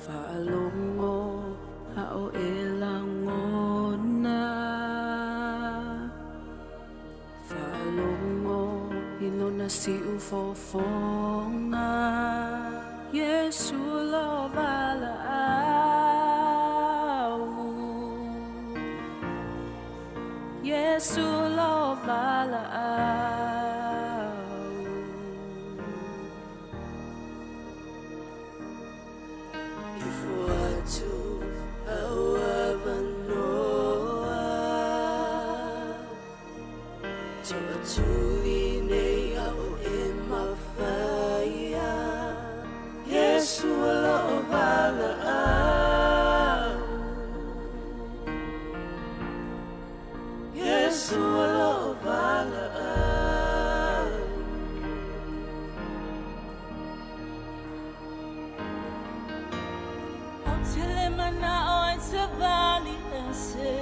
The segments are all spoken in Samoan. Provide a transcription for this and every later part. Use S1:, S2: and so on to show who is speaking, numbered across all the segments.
S1: Faalogo a o e lagona. Faalogo i lona siufofoga. Iesu lo valaau. Iesu lo valaau. Ifo atu au avanoa. Toatuli nei au e mafaia. Iesu lo valaau. Iesu lo valaau.
S2: O te le manao e savali ese,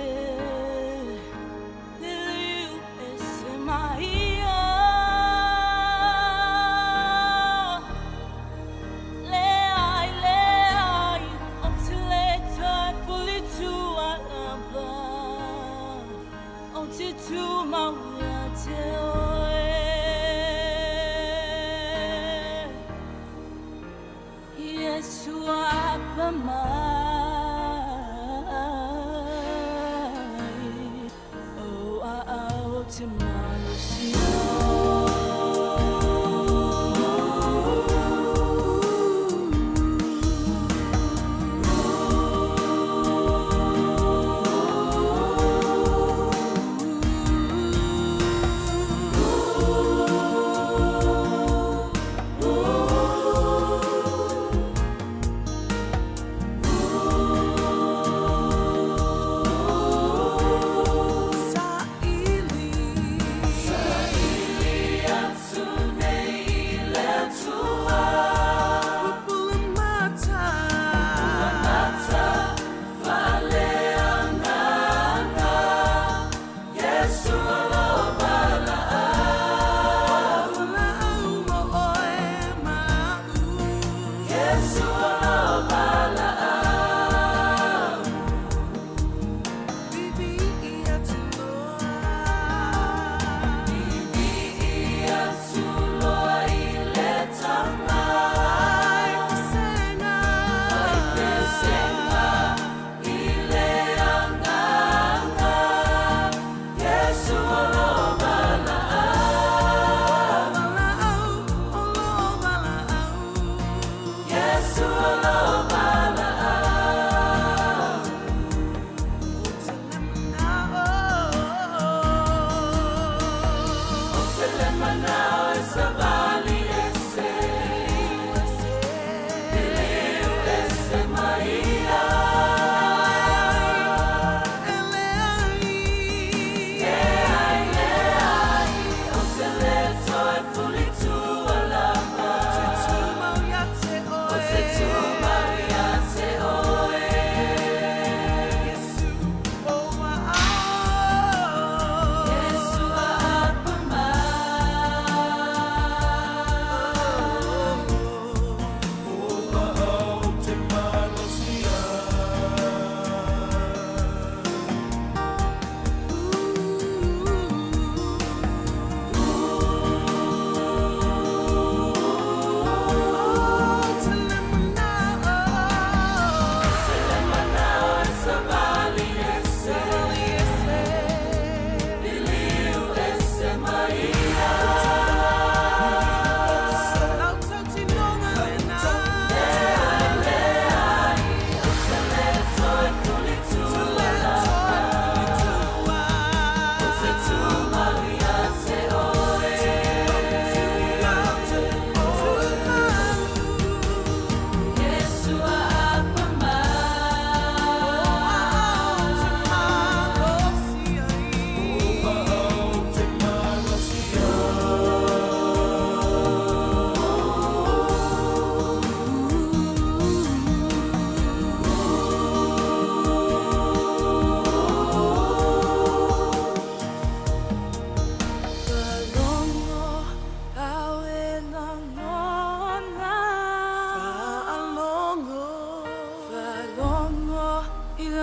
S2: Liliu ese mahia. Le ai, le ai, o te le tai puli tua lava, O te tu maua te oe. Yesu apa mai. Oh, ah, ah, o te malosi.
S1: Saili.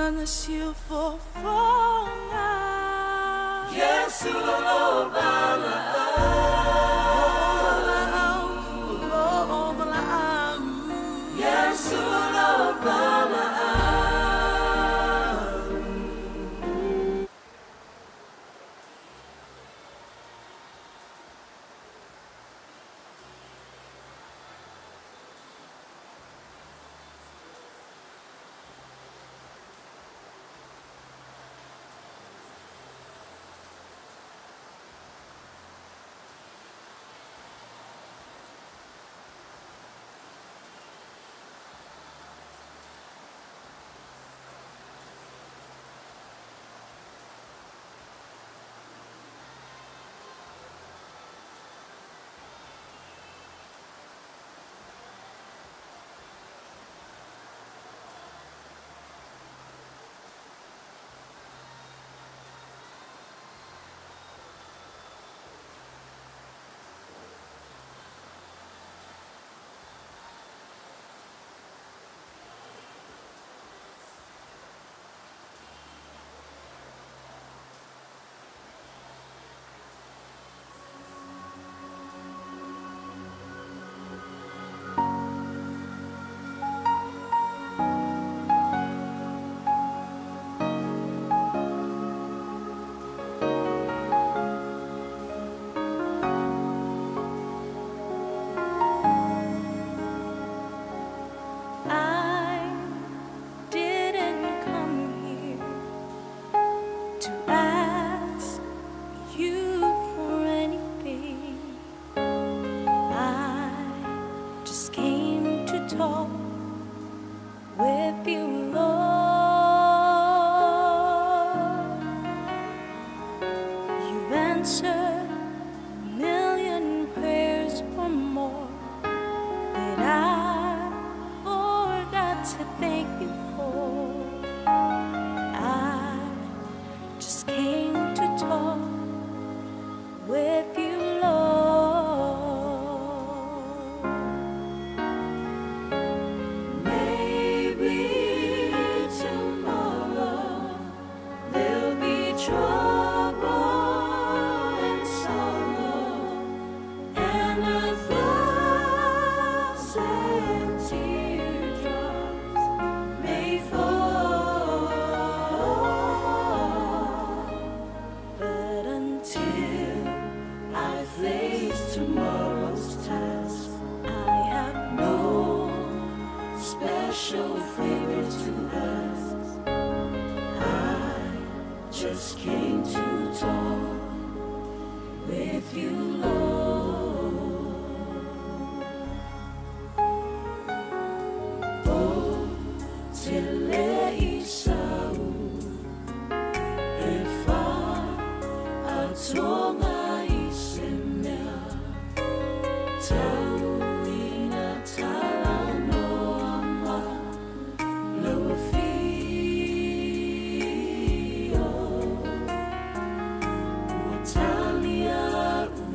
S1: Mana si o fofoga. Yesu lo vala Yesu lo vala. I didn't come here to ask you for anything. I just came to talk with you, Lord. You've answered a million prayers or more that I forgot to thank you for. I just came to talk with you, Lord. Maybe tomorrow there'll be trouble and sorrow, and 1,000 teardrops may fall. But until I face tomorrow's task, I have no special favor to ask. I just came to talk with you, Lord. Oh, tele isau e fa atonga i se mea tau ina talanoa ma lau afio. Ua talia u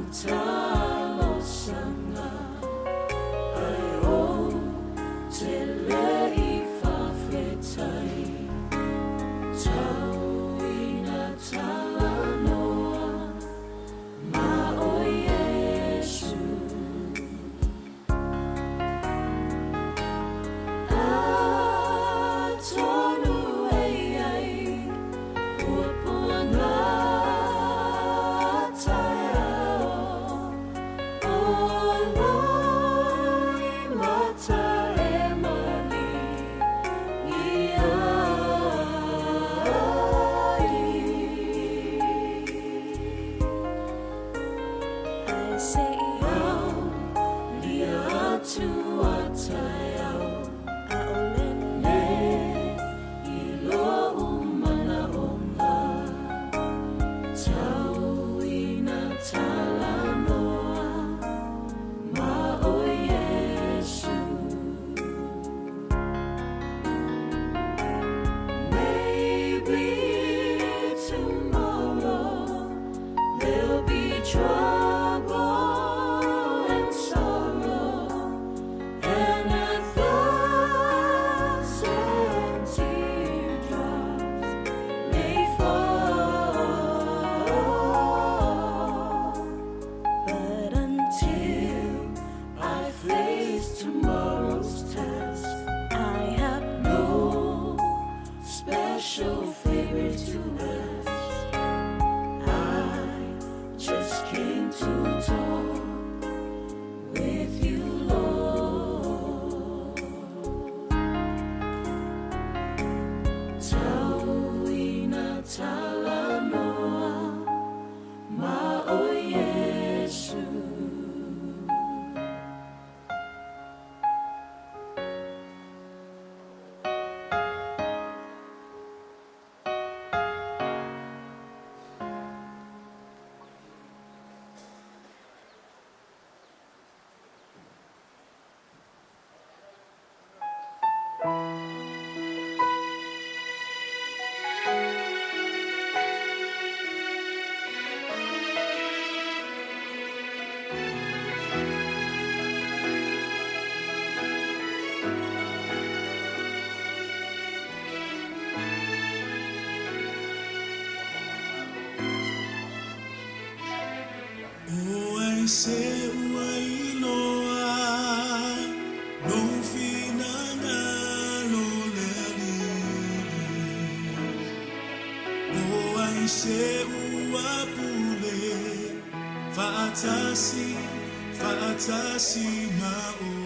S1: Show favor to us. I just came to talk with you, Lord. Tauina talanoa ma o Yesu.
S3: O ai se ua iloa lou finagalo le Alii. O ai se ua pule faatasi, faatasi ma oe.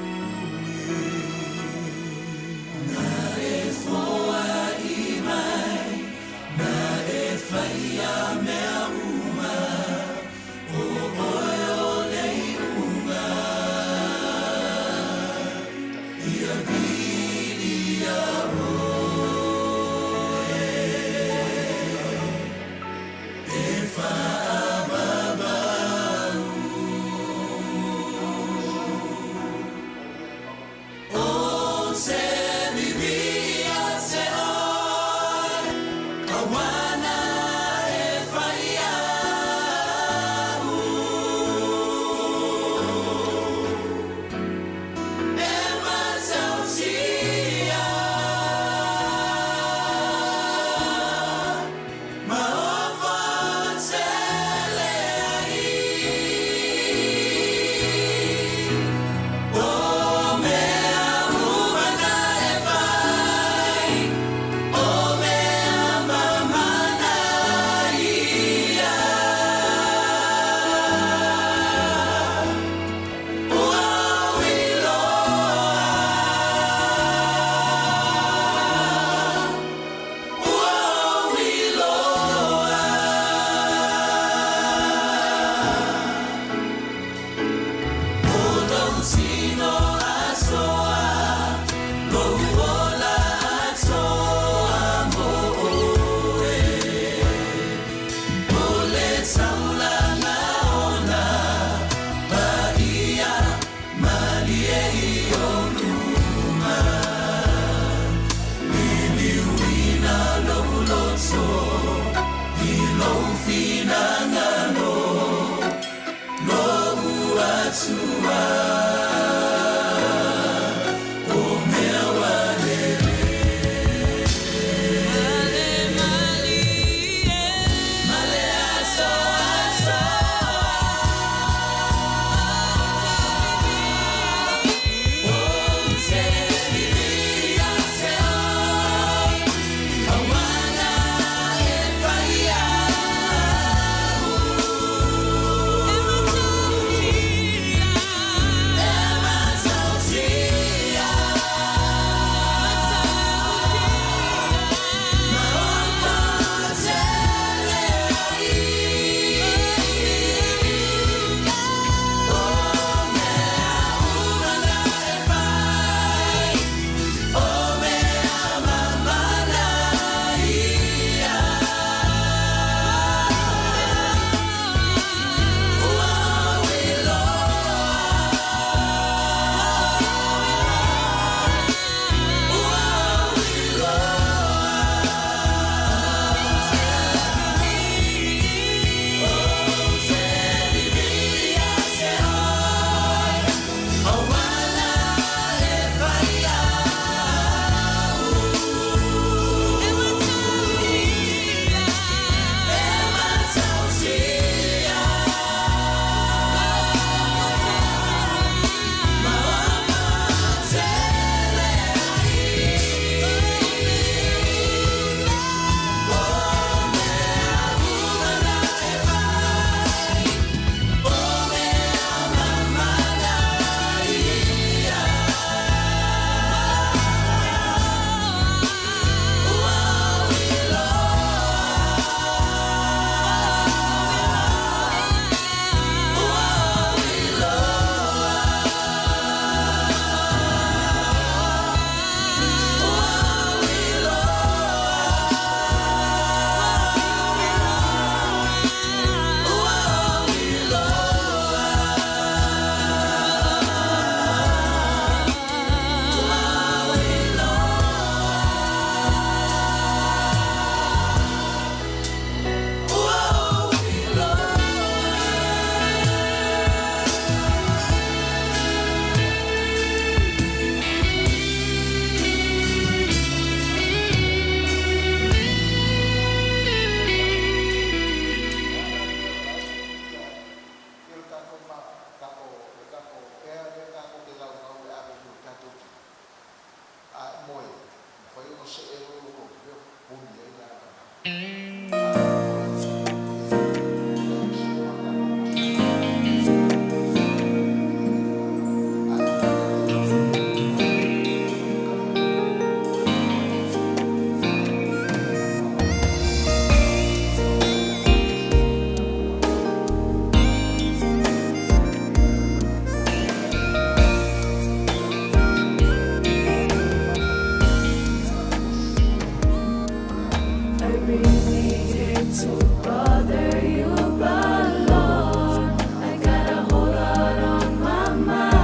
S1: I really hate to bother you, but Lord, I got a whole lot on my mind.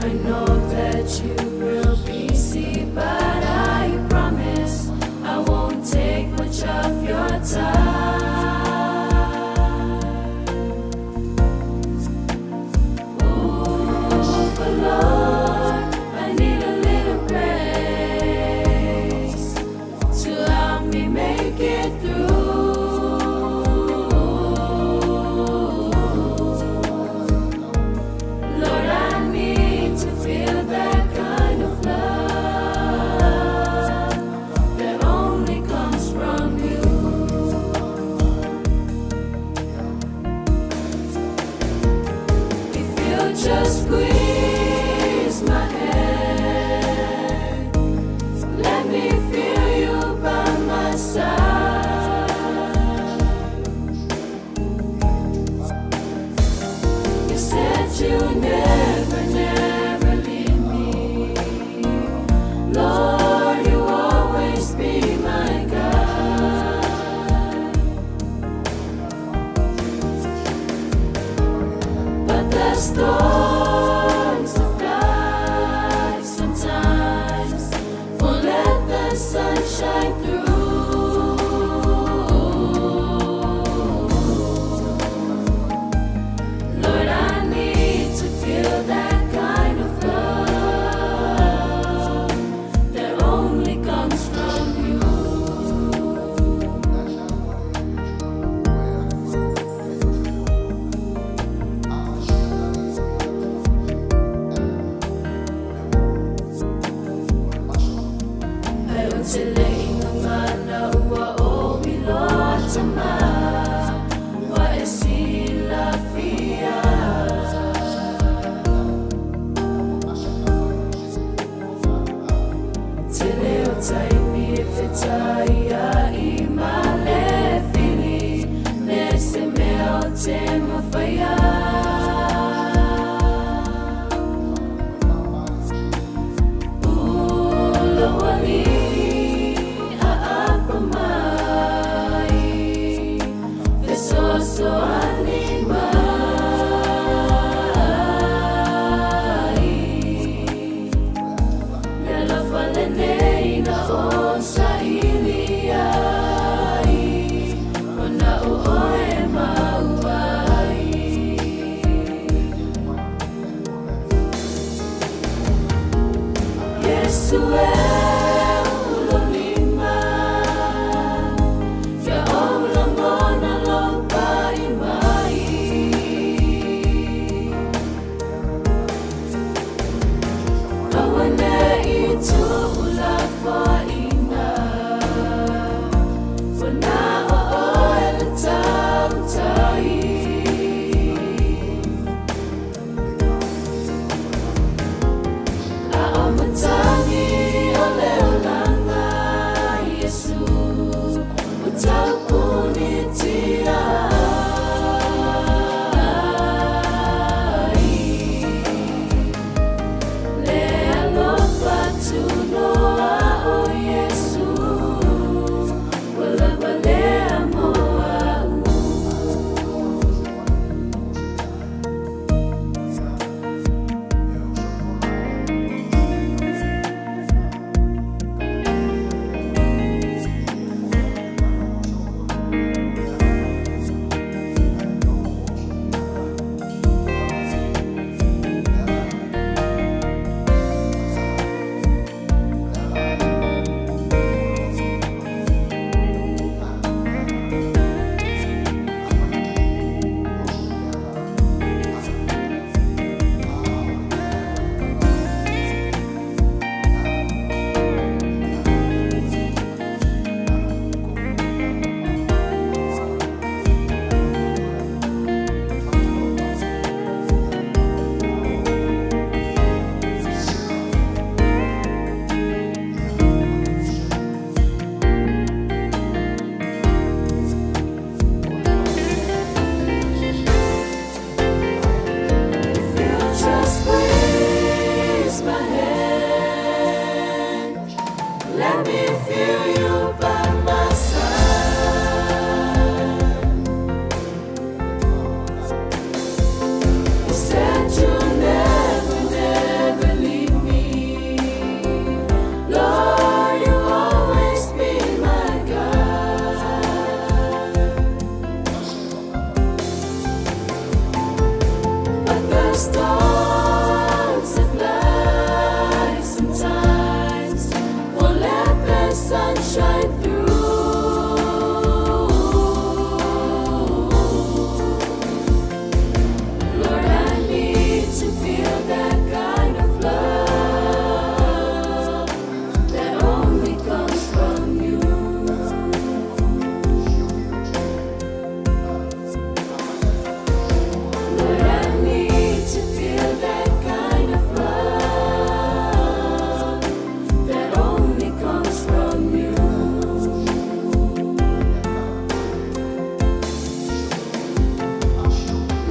S1: I know that you real busy, but I promise I won't take much of your time. Ooh, but Lord, I need a little grace to help me make it through. Lord, I need to feel that kind of love that only comes from you. If you just squeeze my hand, let me feel you by my side. You said you never, never leave me. Lord, you always be my guide. But the storms of life sometimes won't let the sun shine through. Lord, I need to feel that kind of love that only comes from you. Ai o te leinga mana ua o iloa tama Wa e silafia Te leo taimi e whitai a i male fili Le se mea o te mawhaia Ulawali a mai Fesoso ani mai Le lofa lenei na o sa ili ai Ona o oe mau ai Yesu e ulolima Ia oulagona lou pai mai Aua nei tuulafoaina Ua na o oe le tautai A o matagi storms of life sometimes won't let the sun shine through. Lord, I need to feel that kind of love that only comes from you. Lord, I need to feel that kind of love that only comes from you.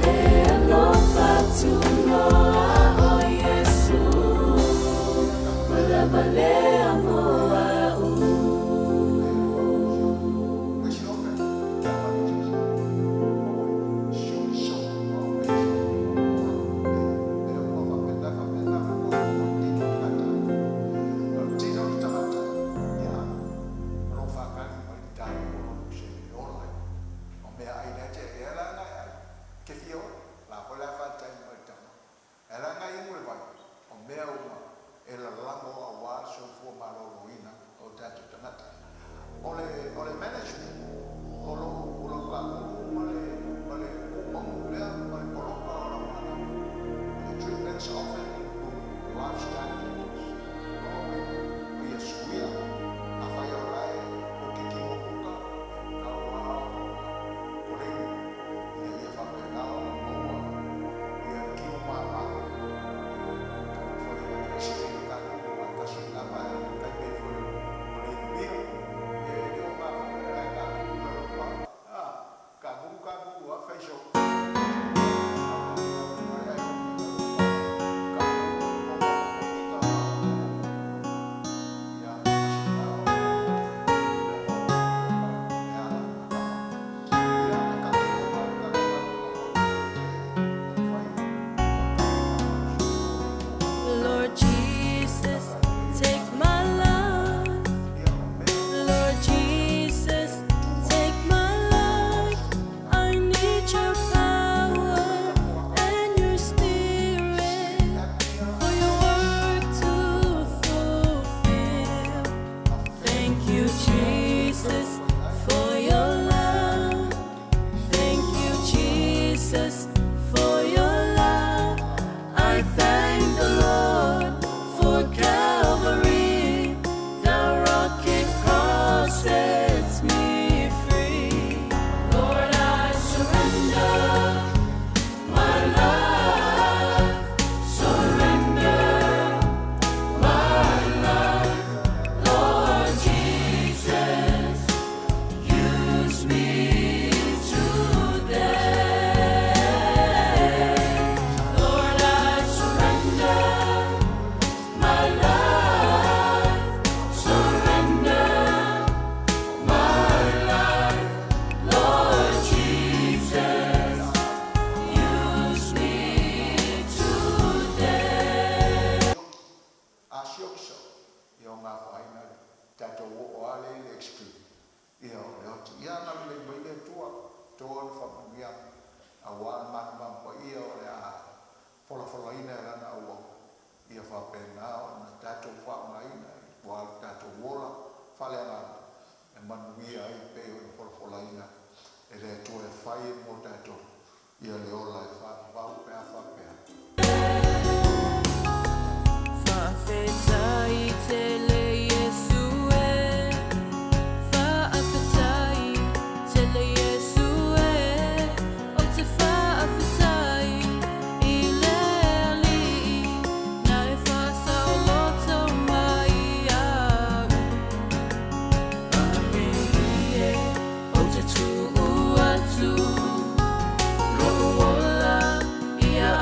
S1: Le alofa tunoa o Iesu, ua lava lea mo a'u.
S2: Lord Jesus, take my life. Lord Jesus, take my life. I need your power and your spirit for your work to fulfill. Thank you, Jesus, for your love. Thank you, Jesus, for your love. I thank the Lord for Calvary. The rocky cross sets me free.
S1: Lord, I surrender my life, surrender my life, Lord Jesus, use me today. Lord, I surrender my life, surrender my life. Lord Jesus, use me today.
S4: A siokso, ia o ngā whaina le, tātou o ale le extreme. Ia o le oti, ia na le mai le tua, toa le whamanuia, a wā mana mampa ia o le a fola fola ina e lana aua. Ia whapena o na tātou whaonga ina, wā tātou wola, whale anga, e manuia ai pe o na fola fola ina, e le tua e whai e mō tātou, ia le ola e wha, wau pe a wha pea.
S2: Fa'afetai tele Iesu e. Fa'afetai tele Iesu e. Ou te fa'afetai i le Alii na e fa'asaoloto mai a'u. Ame e ou te tu'u atu lo'u ola ia.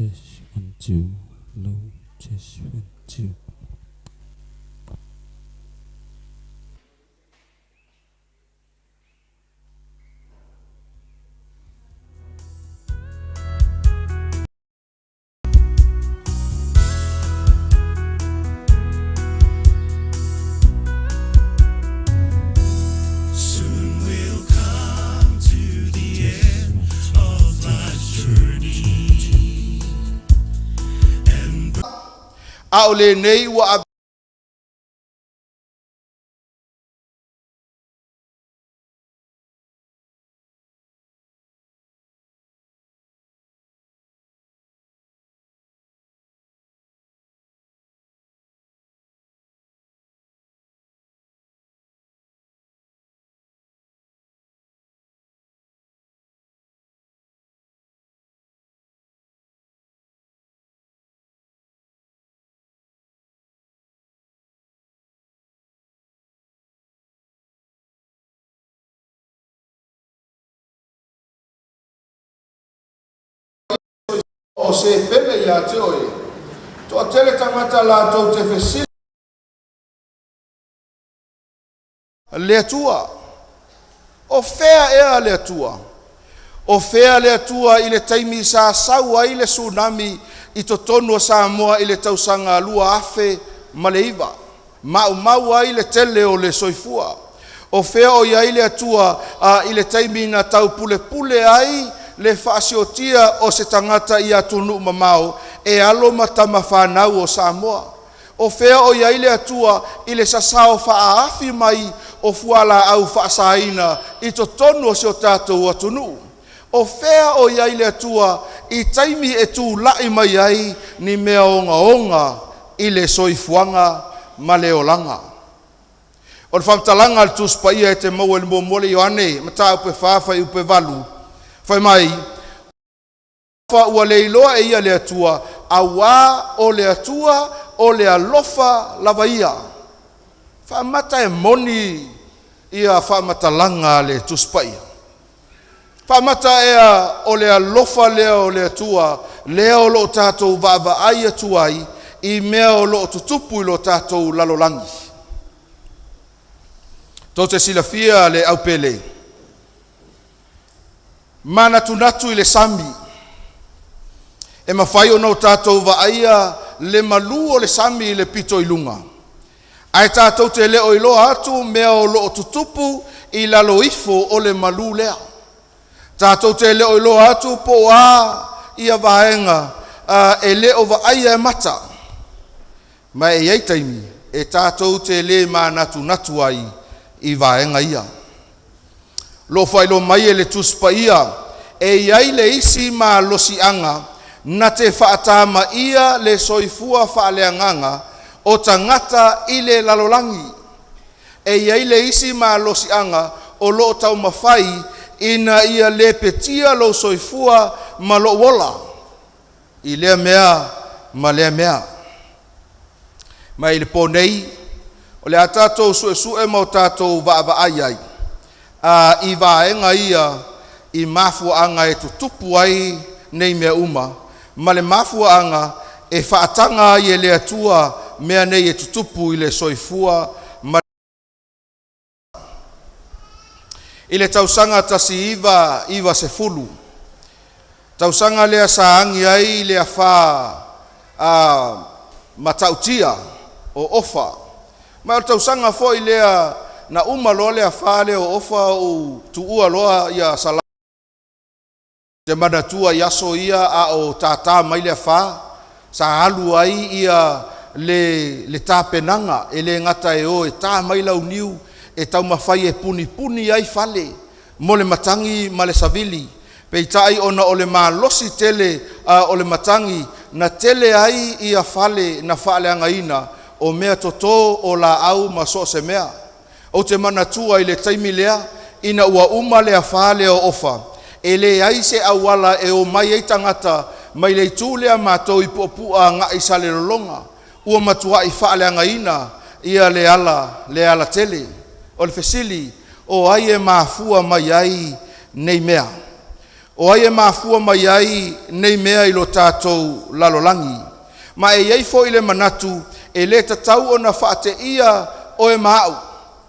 S5: Test one two low test one two.
S3: Soon we'll come to the
S5: Test
S3: end
S5: one two
S3: of
S5: test
S3: life's
S5: two two two.
S3: journey. And
S4: A o lenei ua o se pele ia te oe. Toatele tagata latou te fesili le Atua. O fea ea le Atua? O fea le Atua i le taimi sa sau ai le tsunami i totonu o Samoa i le tausaga 2009, maumau ai le tele o le soifua? O fea o i ai le Atua i le taimi na taupulepule ai le faasiotia o se tagata i atunuu mamao e alo ma tama fanau o Samoa? O fea o i ai le Atua i le sasao faaafi mai o fualaau faasaina i totonu o si o tatou atunuu? O fea o i ai le Atua i taimi e tulai mai ai ni mea ogaoga i le soifuaga ma le olaga? O le faamatalaga a le Tusi Paia e te maua i le 1 Ioane, mataupu e 4, fuaiupu e 8, fai mai, ua le iloa e ia le Atua, auā o le Atua o le alofa lava ia. Faamata e moni ia faamatalaga a le Tusi Paia? Faamata ea o le alofa lea o le Atua lea o lo o tatou vaavaai atu ai i mea o lo o tutupu i lo tatou lalolagi? Tou te silafia le aupele manatunatu i le sami. E mafai ona o tatou vaaia le malū o le sami i le pito i luga, ae tatou te le o iloa atu mea o lo o tutupu i lalo ifo o le malū lea. Tatou te le o iloa atu po o a ia vaega e le o vaaia e mata. Ma e i ai taimi e tatou te le manatunatu ai i vaega ia. Lo o faailoa mai e le Tusi Paia, e i ai le isi malosiaga na te faatamaia le soifua faaleagaga o tagata i le lalolagi. E i ai le isi malosiaga o lo o taumafai ina ia lepetia lou soifua ma lou ola i lea mea ma lea mea. Ma i le po nei, o le a tatou suesue ma o tatou vaavaai ai i vaega ia i mafuaaga e tutupu ai nei mea uma, ma le mafuaaga e faataga ai e le Atua mea nei e tutupu i le soifua ma i le tausaga 1990, tausaga lea sa agi ai le afā matautia o Ofa. Ma o le tausaga foi lea na uma loa le afā lea o Ofa ou tuua loa ia Salau. Te manatua i aso ia a o tātā mai le afā, sa alu ai ia le tapenaga e le gata e o e tā mai launiu e taumafai e punipuni ai fale mo le matagi ma le savili. Peitai ona o le malosi tele o le matagi na tele ai ia fale na faaleagaina o mea toto o laau ma so o se mea. Ou te manatua i le taimi lea ina ua uma le afā lea o Ofa, e leai se auala e omai ai tagata mai le itu lea matou i Puapua agai i Salelologa. Ua matuai faaleagaina ia le ala le alatele. O le fesili, o ai e mafua mai ai nei mea?
S6: O ai e mafua mai ai nei mea i lo tatou lalolagi? Ma e i ai foi le manatu e le tatau ona faateia oe ma a'u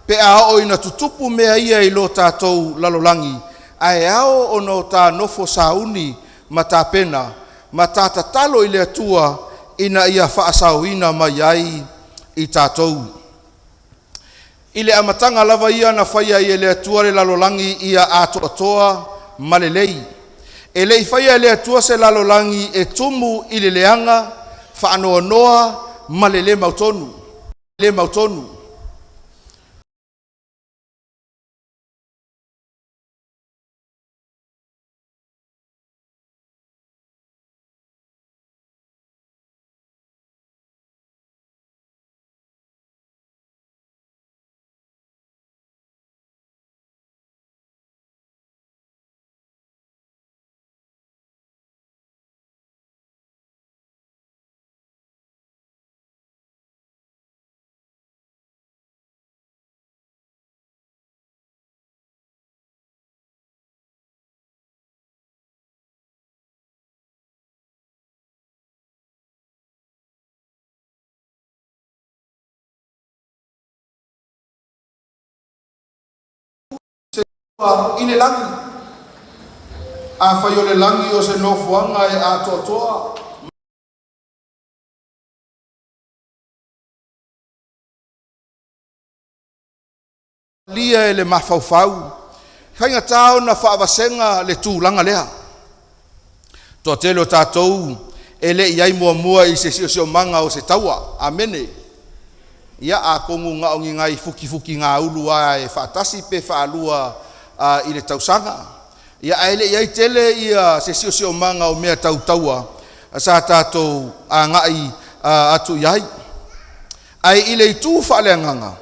S6: pe a oo ina tutupu mea ia i lo tatou lalolagi, ae ao ona o ta nofo sauni ma tapena ma ta tatalo i le Atua ina ia faasaoina mai ai i tatou. I le amataga lava ia na faia ai e le Atua le lalolagi ia atoatoa ma lelei. E le i faia e le Atua se lalolagi e tumu i le leaga, faanoanoa ma le lē mautonu. Le mautonu. I le lagi. Afai o le lagi o se nofoaga e atoatoa lia e le mafaufau, e faigata ona faavasega le tulaga lea. Toatele o tatou e le i ai muamua i se siosiomaga o se taua. Amene. Ia, atonu na o ni nai futifuti-gaulu lava e faatasi pe faalua i le tausaga. Ia, ae le i ai tele ia se siosiomaga o mea tau taua sa tatou agai atu i ai. Ae i le itu faaleagaga,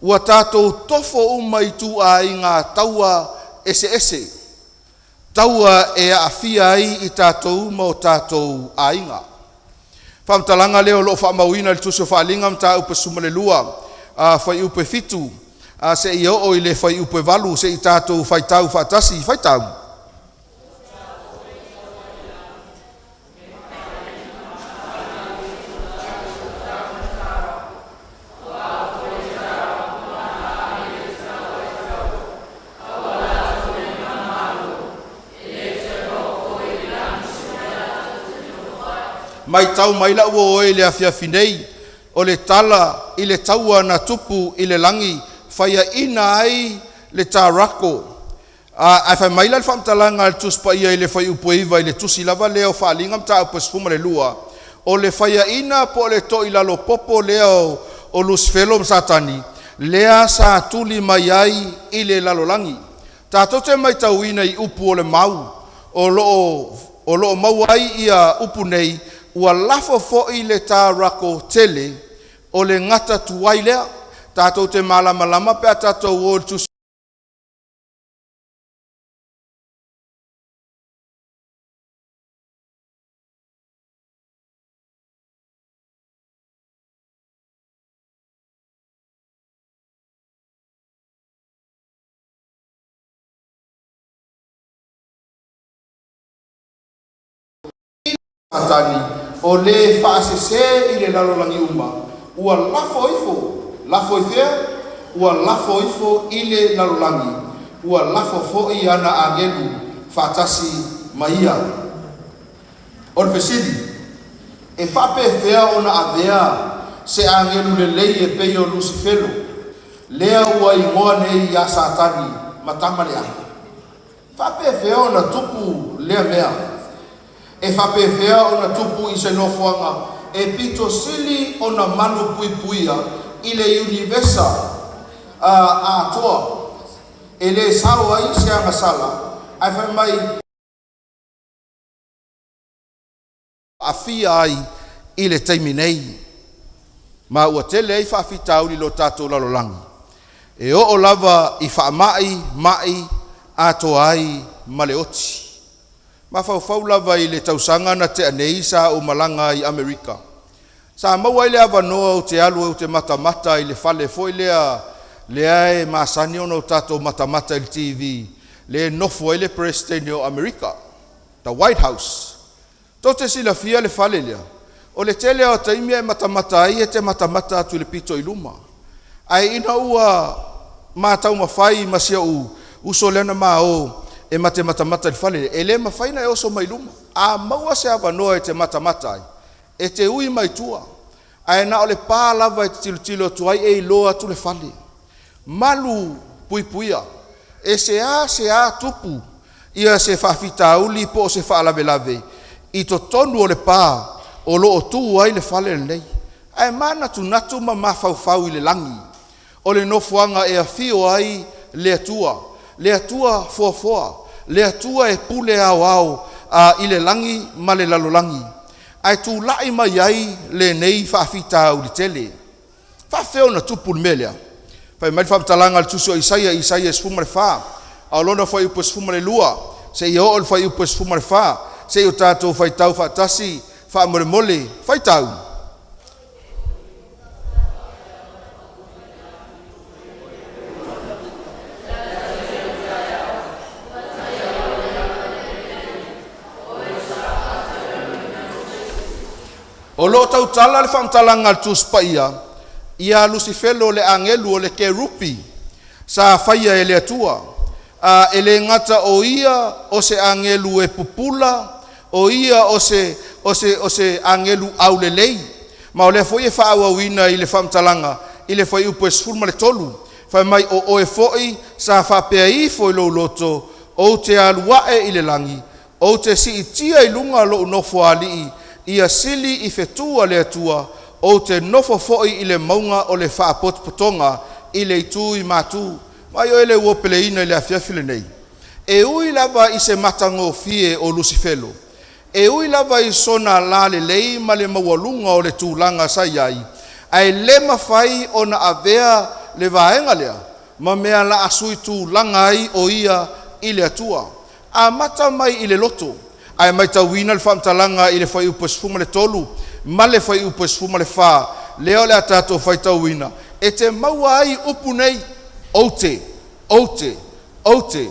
S6: ua tatou tofo uma i ituaiga taua eseese, taua e aafia ai i tatou ma o tatou aiga. Faamatalaga lea o lo o faamauina i le Tusi o Faaaliga Mataupu 12, fuaiupu e 7 seia oo i le fuaiupu e 8, se i tatou faitau faatasi. Faitau. Matau mai la'u uo e i le afiafi nei, o le tala i le taua na tupu i le lagi, faiaina ai le Tarako. Ae fai mai la le faamatalaga a le Tusi Paia i le fuaiupu e 9 i le tusi lava lea o Faaaliga Mataupu 12, o le faiaina po o le toilalo popo lea o Lusifelo ma Satani, lea sa tuli mai ai i le lalolagi. Tatou te matauina i upu o le mau o lo o maua ai ia upu nei, ua lafo foi le tarako tele o le gata tuai lea. Tatou te malamalama pe a tatou o i le tusi Satani, o le faasese i le lalolagi uma, ua lafo ifo, lafo i fea? Ua lafo ifo i le lalolagi, ua lafo foi ana agelu faatasi ma ia. O le fesili, e faapefea ona avea se agelu lelei e pei o Lusifelo, lea ua igoa nei ia Satani ma tama leaga? Faapefea ona tupu lea mea? E faapefea ona tupu i se nofoaga e pito sili ona malupuipuia i le iunivesa atoa e le sao ai se agasala, ae fai mai aafia ai i le taimi nei, ma ua tele ai faafitauli i lo tatou lalolagi, e oo lava i faamai ma'i atoa ai ma le oti. Mafaufau lava i le tausaga na tea nei sa ou malaga ai i Amerika. Sa maua ai le avanoa ou te alu ou te matamata i le fale foi lea lea e masani ona o tatou matamata i le TV. lea e nofo ai le Peresetene o Amerika, the White House. Tou te silafia le fale lea, o le tele lava o taimi a e matamata ai e te matamata atu i le pito i luma. Ae ina ua ma taumafai ma si ou uso lea na ma o e ma te matamata i le fale lea, e le mafai ona e oso mai luma. A maua se avanoa e te matamata ai, e te ui mai tua, ae na o le pa lava e te tilotilo atu ai e iloa atu le fale. Malu puipuia, e seasea tupu ia se faafitauli po o se faalavelave i totonu o le pa o lo o tu ai le fale lenei. Ae manatunatu ma mafaufau i le lagi, o le nofoaga e afio ai le Atua, le Atua foafoa, le Atua e pule aoao i le lagi ma le lalolagi, ae tulai mai ai lenei faafitauli tele. E faapefea ona tupu le mea lea? Fai mai le faamatalaga a le Tusi o Isaia, Isaia 14, a o lona fuaiupu e 12 seia oo i le fuaiupu e 14, se i o tatou faitau faatasi faamolemole. Faitau. O lo o tautala le faamatalaga a le Tusi Paia ia Lusifelo le agelu o le kerupi sa faia e le Atua. A e le gata o ia o se agelu e pupula, o ia o se o se o se agelu aulelei. Ma o lea foi e faaauauina i le faamatalaga i le fuaiupu e 13, fai mai, O oe foi sa faapea ifo i lou loto, ou te alu ae i le lagi, ou te siitia i luga lou nofoalii, ia sili i fetu a le Atua, ou te nofo foi i le mauga o le faapotopotoga i le itu i matu. Vaai oe le uopeleina i le afiafi lenei. E ui lava i se matagofie o Lusifelo, e ui lava i sona lalelei ma le maualuga o le tulaga sa i ai, ae le mafai ona avea le vaega lea ma mea laasui tulaga ai o ia i le Atua. Amata mai i le loto, ae matauina le faamatalaga i le fuaiupu e 13 ma le fuaiupu e 14, lea o le a tatou faitauina, e te maua ai upu nei, Ou te, ou te, ou te,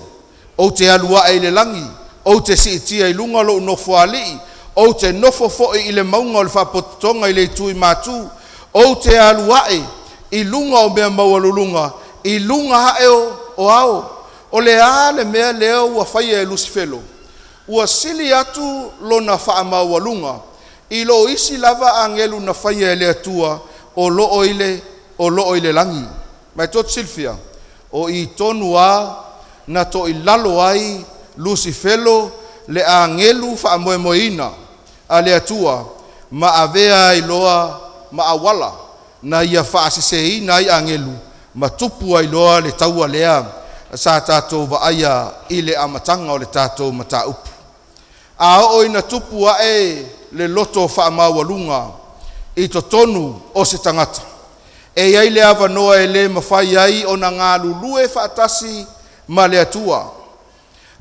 S6: ou te alu ae i le lagi, ou te siitia i luga lou nofoalii, ou te nofo foi i le mauga o le faapotopotoga i le itu i matu, ou te alu ae i luga o mea maualuluga, i luga ae o ao. O le a le mea lea ua faia e Lusifelo? Ua sili atu lona faamaualuga i lo isi lava agelu na faia e le Atua o lo o i le o lo o i le lagi. Ma e tou te silafia, o i tonu lava na toilalo ai Lusifelo le agelu faamoemoeina a le Atua ma avea ai loa ma auala na ia faaseseina ai agelu ma tupu ai loa le taua lea sa tatou vaaia i le amataga o le tatou mataupu. A oo ina tupu ae le loto faamaualuga i totonu o se tagata, e i ai le avanoa e le mafai ai ona galulue faatasi ma le Atua.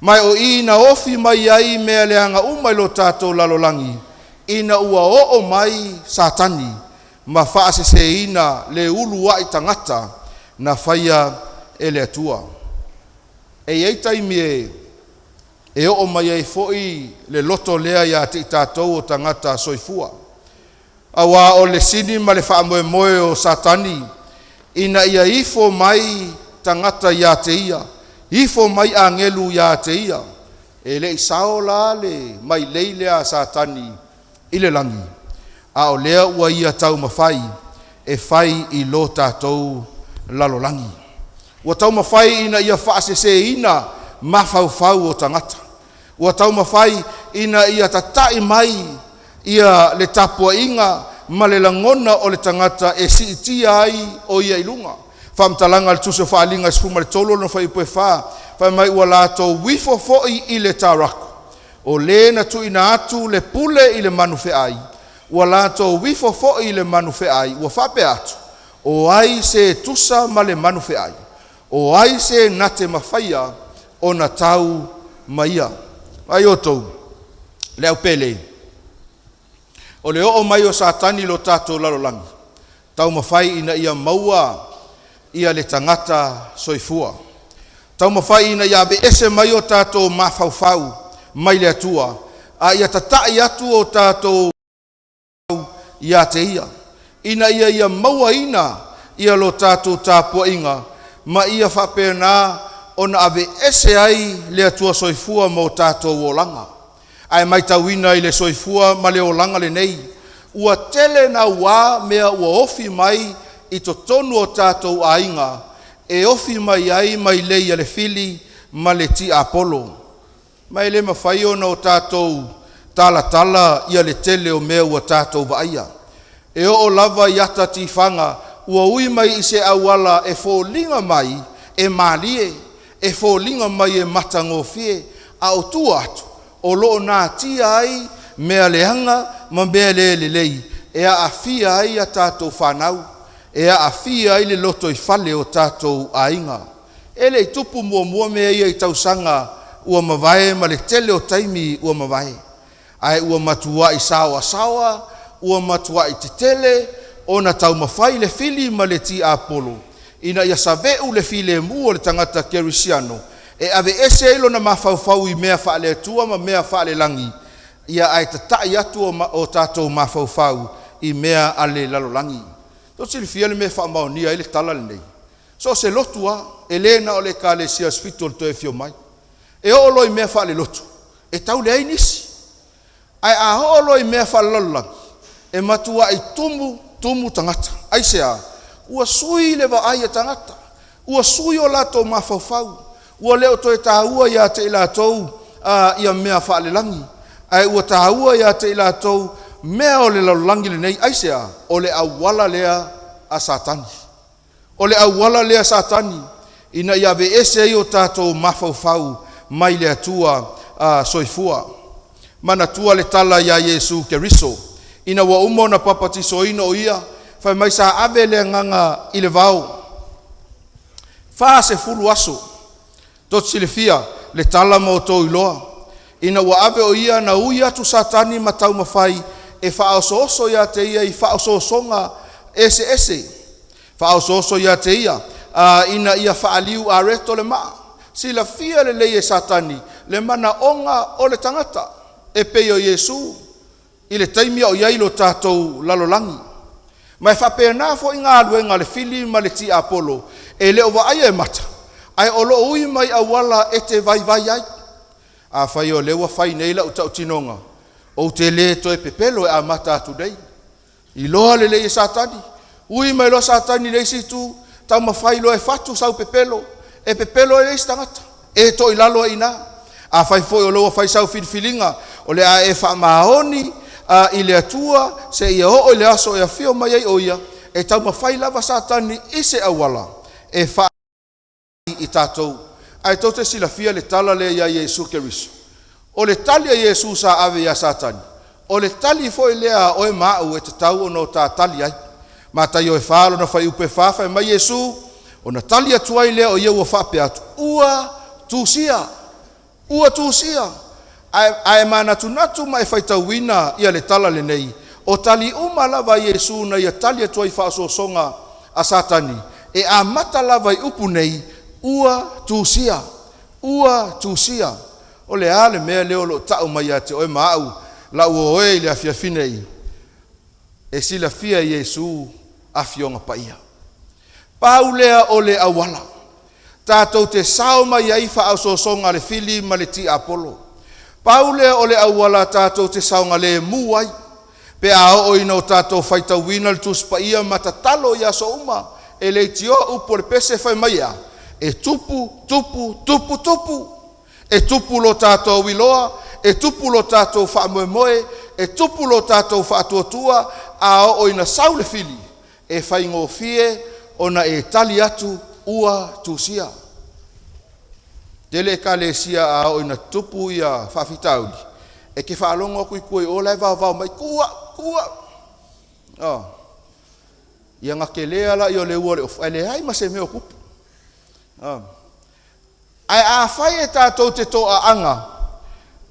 S6: Ma o i na ofi mai ai mea leaga uma i lo tatou lalolagi, ina ua oo mai Satani ma faaseseina le uluai tagata na faia e le Atua. E i ai taimi e e oo mai ai foi le loto lea ia te i tatou o tagata soifua. Aua o le sini ma le faamoemoe o Satani ina ia ifo mai tagata ia te ia, ifo mai agelu ia te ia. E le i sao la le mailei lea a Satani i le lagi, a o lea ua ia taumafai e fai i lo tatou lalolagi. Ua taumafai ina ia faaseseina mafaufau o tagata. Ua taumafai ina ia tata'i mai ia le tapuaiga ma le lagona o le tagata e siitia ai o ia i luga. Faamatalaga a le Tusi o Faaaliga 13 lona fuaiupu e 4, fai mai ua latou ifo foi i le taraku, o le na tuuina atu le pule i le manu feai, ua latou ifo foi i le manu feai, ua faapea atu, O ai se tusa ma le manu feai? O ai se na te mafaia ona tau ma ia? Ai outou, le au pele, o le oo mai o Satani i lo tatou lalolagi, taumafai ina ia maua ia le tagata soifua. Taumafai ina ia aveese mai o tatou mafaufau mai le Atua, a ia tata'i atu o tatou ia te Ia, ina ia Ia mauaina ia lo tatou tapuaiga ma ia faapena ona aveese ai le Atua soifua ma o tatou olaga. Ae matauina i le soifua ma le olaga lenei, ua tele nauā mea ua ofi mai i totonu o tatou aiga e ofi mai ai mailei a le fili ma le tiapolo. Ma e le mafai ona o tatou talatala ia le tele o mea ua tatou vaaia. E oo lava i ata tifaga ua ui mai i se auala e foliga mai e malie, e foliga mai e matagofie, a o tua atu o lo o natia ai mea leaga ma mea le lelei e aafia ai a tatou fanau, e aafia ai le lotoifale o tatou aiga. E le i tupu muamua mea ia i tausaga ua mavae ma le tele o taimi ua mavae, ae ua matuai saoasaoa, ua matuai tetele ona taumafai le fili ma le tiapolo ina ia save'u le filemu o le tagata kerisiano e aveese ai lona mafaufau i mea faale-Atua ma mea faalelagi ia, ae tata'i atu o tatou mafaufau i mea a le lalolagi. Tou silafia le mea e faamaonia ai le tala lenei, so o se lotu lava, e le na o le Ekalesia Asofitu o le Toe Afio Mai. E oo loa i mea faalelotu, e tau leai nisi, ae a oo loa i mea faalelalolagi, e matuai tumu tumu tagata. Aisea? Ua sui le vaai a tagata, ua sui o latou mafaufau, ua le o toe taua ia te i latou ia mea faalelagi, ae ua taua ia te i latou mea o le lalolagi lenei. Aisea? O le auala lea a Satani. O le auala lea Satani ina ia aveese ai o tatou mafaufau mai le Atua soifua. Manatua le tala iā Iesu Keriso ina ua uma ona papatisoina o Ia, fai mai sa ave le Agaga i le vao 40 aso. Tou te silafia le tala ma outou iloa, ina ua ave o Ia na ui atu Satani ma taumafai e faaosooso ia te Ia i faaosoosoga eseese, faaosooso ia te Ia ina ia faaliu areto le maa. Silafia lelei e Satani le manaoga o le tagata e pei o Iesu i le taimi a o i ai lo tatou lalolagi. Ma e faapena foi galuega a le fili ma le tiapolo, e le o vaaia e mata, ae o lo o ui mai auala e te vaivai ai. Afai o lea ua fai nei lau tautinoga, ou te lē toe pepelo e amata atu nei. Iloa lelei e Satani, ui mai loa Satani i le isi itu, taumafai loa e fatu sau pepelo, e pepelo ai le isi tagata, e toilalo ai i ina. Afai foi o lea ua fai sau filifiliga, o le a e faamaoni i le Atua seia oo i le aso e afio mai ai o Ia, e taumafai lava Satani i se auala e faa i tatou. Ae tou te silafia le tala lea iā Iesu Keriso. O le tali a Iesu sa ave iā Satani, o le tali foi lea a oe ma a'u e tatau ona o ta tali ai. Mataio e 4 lona fuaiupu e 4, fai mai Iesu, ona tali atu ai lea o ia ua faapea atu, “Ua tusia, ua tusia.” Ae manatunatu ma e faitauina ia le tala lenei, o tali uma lava a Iesu na ia tali atu ai i faaosoosoga a Satani, e amata lava i upu nei, “Ua tusia, ua tusia.” O le a le mea lea o lo o ta'u mai ia te oe ma a'u, lau o oe i le afiafi nei? E silafia e Iesu afioga paia. Pau lea o le auala tatou te sao mai ai faaosoosoga a le fili ma le tiapolo. Pau lea o le auala tatou te saogalēmū ai pe a oo ina o tatou faitauina le Tusi Paia ma tatalo i aso uma. E leitioa upu o le pese fai mai e a? E tupu, tupu, tupu, tupu. E tupu lo tatou iloa, e tupu lo tatou faamoemoe, e tupu lo tatou faatuatua. A oo ina sau le fili, e faigofie ona e tali atu, “Ua tusia.” Tele ekalesia a oo ina tupu ia faafitauli, e te faalogo atu i tua i o la e vaovao mai, “Tuu a'u, tuu a'u.” Ia na tele lea o le ua o le ofu ae leai ma se mea o tupu. Ae afai e tatou te toaaga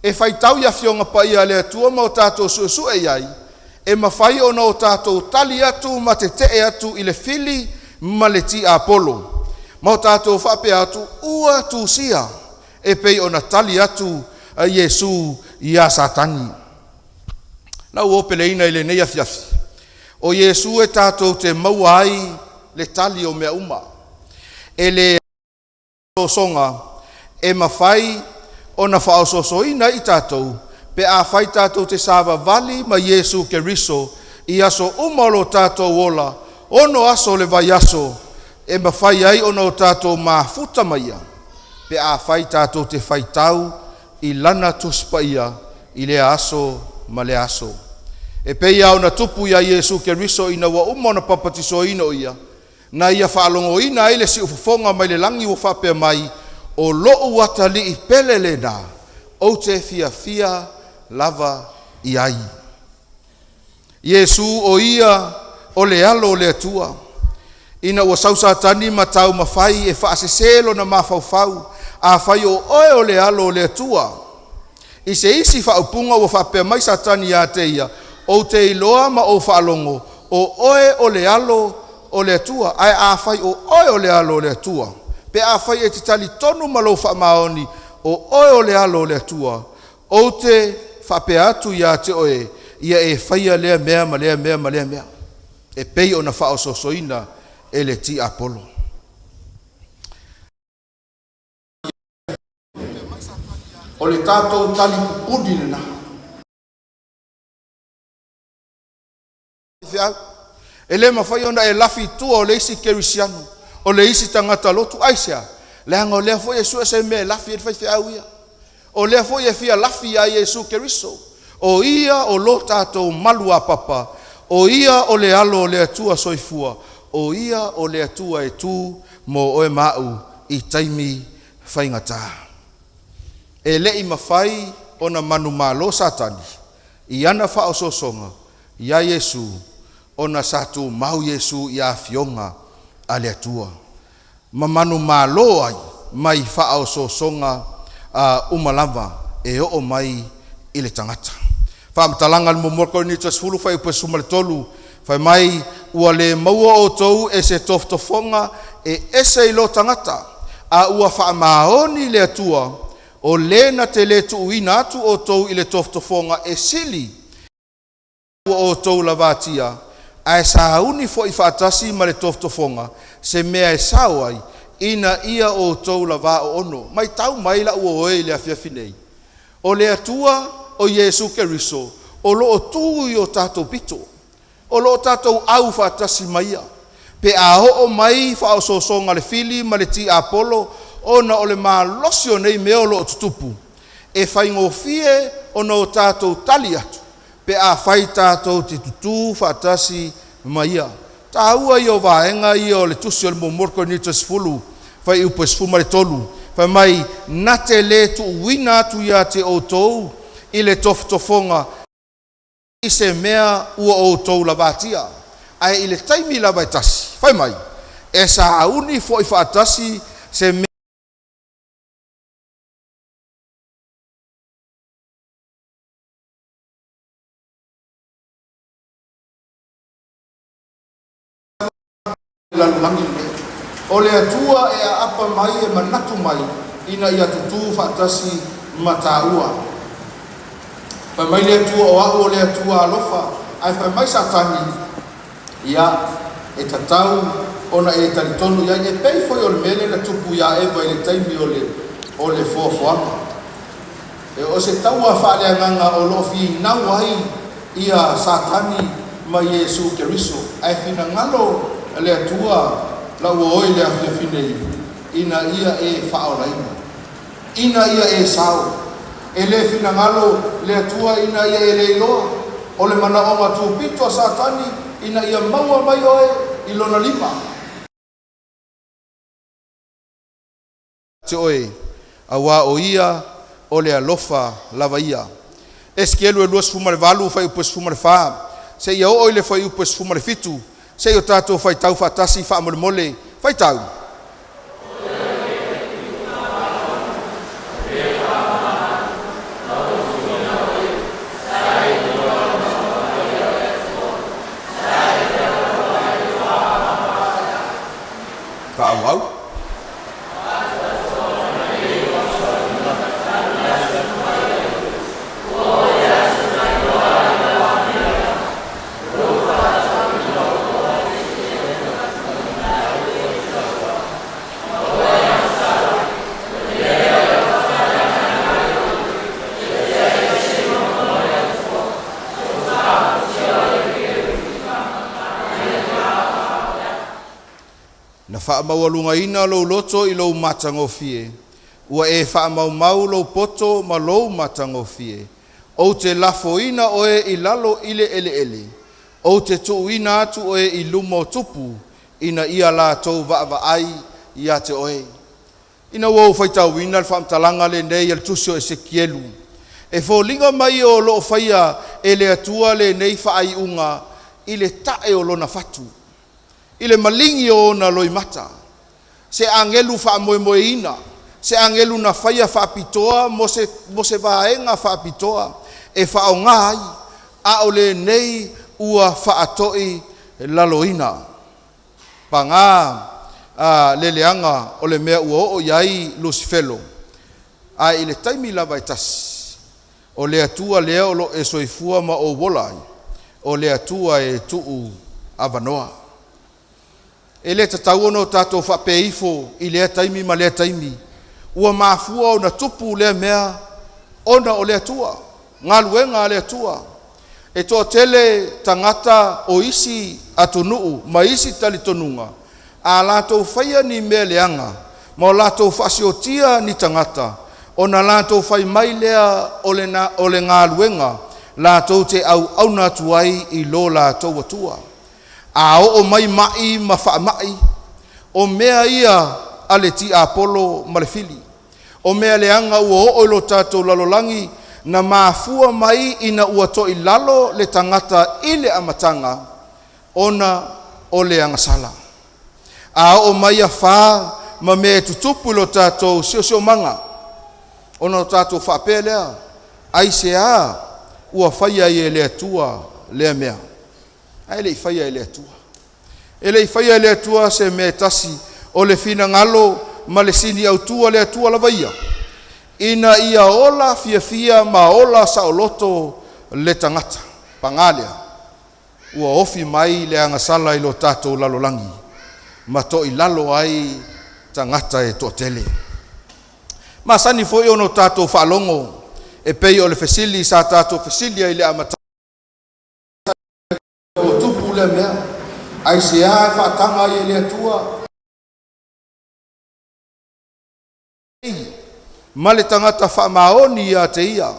S6: e faitau i afioga paia a le Atua ma o tatou suesue i ai, e mafai ona o tatou tali atu ma tete'e atu i le fili ma le tiapolo. Ma o tatou faapea atu, Ua tusia, e pei ona tali atu a Iesu iā Satani. Na ua peleina i lenei afiafi. O Iesu e tatou te maua ai le tali o mea uma. E le ososoga e mafai ona faaosoosoina ai i tatou pe afai tatou te savavali ma Iesu Keriso i aso uma o lo tatou ola, 6 aso o le vaiaso, e mafai ai ona o tatou mafuta ma ia pe afai tatou te faitau i lana Tusi Paia i lea aso ma lea aso. E pei lava ona tupu iā Iesu Keriso ina ua uma ona papatisoaina o ia, na ia faalogoina ai le siufofoga mai le lagi ua faapea mai, “O lo'u atalii pele lena, ou te fiafia lava i ai.” Iesu o ia o le alo o le Atua. Ina ua sau Satani ma taumafai e faasesē lona mafaufau, “Afai o oe o le alo o le Atua.” I se isi faaupuga ua faapea mai Satani ia te ia, “Ou te iloa ma ou faalogo o oe o le alo o le Atua, ae afai o oe o le alo o le Atua, pe afai e te talitonu ma lou faamaoni o oe o le alo o le Atua, ou te faapea atu ia te oe, ia e faia lea mea ma lea mea ma lea mea,” e pei ona faaosoosoina e le tiapolo. O le tatou tali pupuni lena. Feau. E le mafai ona e lafi i tua o le isi kerisiano, o le isi tagata lotu. Aisea? Leaga o lea foi e sue se mea e lafi ai le faifeau ia. O lea foi e fia lafi ia Iesu Keriso. O ia o lo tatou maluapapa, o ia o le alo o le Atua soifua, o ia o le Atua e tu mo oe ma au i taimi faigata. E le i mafai ona manumalo Satani i ana faaosoosoga iā Iesu ona sa tumau Iesu i afioga a le Atua ma manumalo ai mai faaosoosoga uma lava e oo mai i le tagata. Faamatalaga a le muamua Korinito 10 fuaiupu e 13, fai mai, “Ua le maua outou e se tofotofoga e ese i lo tagata, a ua faamaoni le Atua, o le na te le tuuina atu outou i le tofotofoga e sili ua outou lavatia, ae sauni foi faatasi ma le tofotofoga se mea e sao ai, ina ia outou lavā oono.” Matau mai lau oe i le afiafi nei. O le Atua o Iesu Keriso o loo tu i o tatou pito, o loo tatou au faatasi ma ia pe a oo mai faaosoosoga le fili ma le tiapolo, ona o le malosi o nei mea o loo tutupu. E faigofie ona o tatou tali atu pe afai tatou te tutū faatasi ma ia. Taua ia o vaega ia o le tusi o le muamua Korinito 10 fuaiupu e 13, fai mai, “Na te le tuuina atu ia te outou i le tofotofoga i se mea ua outou lavatia, ae i le taimi lava e tasi, fai mai, e sauni foi faatasi se mea lalolagi lenei. O le Atua e aapa mai e manatu mai ina ia tutū faatasi ma tāua. Fai mai le Atua, “O au o le Atua alofa,” ae fai mai Satani, ia e tatau ona e talitonu i ai, e pei foi o le mea lea na tupu iā Eva i le taimi o le foafoaga. E o se taua faaleagaga o loo finau ai ia Satani ma Iesu Keriso, ae finagalo le Atua lau o i le afiafi nei ina ia e faaolaina, ina ia e sao. E le finagalo le Atua ina ia e le iloa o le manaoga tupito a Satani ina ia maua mai oe i lona lima te oe, auā o ia o le alofa lava ia. Esikielu e 28 fuaiupu e 14 seia oo i le fuaiupu e 17, seia o tatou faitau faatasi faamolemole. Faitau. Faaauau. faamaualugaina lou loto i lou matagofie, ua e faamaumau lou poto ma lou matagofie. Ou te lafoina oe i lalo i le eleele, ou te tuuina atu oe i luma o tupu, ina ia latou vaavaai ia te oe. Ina ua ou faitauina le faamatalaga lenei a le Tusi o Esekielu, e foliga mai o loo faia e le Atua lenei faaiuga i le ta'e o lona fatu, i le maligi o ona loimata, se agelu faamoemoeina, se agelu na faia faapitoa mo se vaega faapitoa e faaaoga ai, a o lenei ua faatoi laloina. Paga le leaga o le mea ua oo i ai Lusifelo, ae i le taimi lava e tasi, o le Atua lea o loo e soifua ma ou ola ai, o le Atua e tuu avanoa. E le tatau ona o tatou faapea ifo i lea taimi ma lea taimi, ua mafua ona tupu lea mea ona o le Atua, galuega a le Atua. E toatele tagata o isi atunuu ma isi talitonuga, a latou faia ni mea leaga ma o latou faasiotia ni tagata, ona latou fai mai lea o le galuega latou te auauna atu ai i lo latou Atua. A oo mai mai ma faamai, o mea ia a le tiapolo ma le fili. O mea leaga ua oo i lo tatou lalolagi na mafua mai ina ua toilalo le tagata i le amataga ona o le agasala. A oo mai afā ma mea e tutupu i lo tatou siosiomaga, ona o tatou faapea lea, aisea ua faia ai e le Atua lea mea? Ae le i faia e le Atua. E le i faia e le Atua se mea e tasi, o le finagalo ma le sini autu a le Atua lava ia, ina ia ola fiafia ma ola saoloto le tagata. Paga lea, ua ofi mai le agasala i lo tatou lalolagi, ma toilalo ai tagata e toatele. Masani foi ona o tatou faalogo e pei o le fesili sa tatou fesili ai i le amataga, ua tupu lea mea, aisea e faataga ai e le Atua ma le tagata faamaoni ia te ia?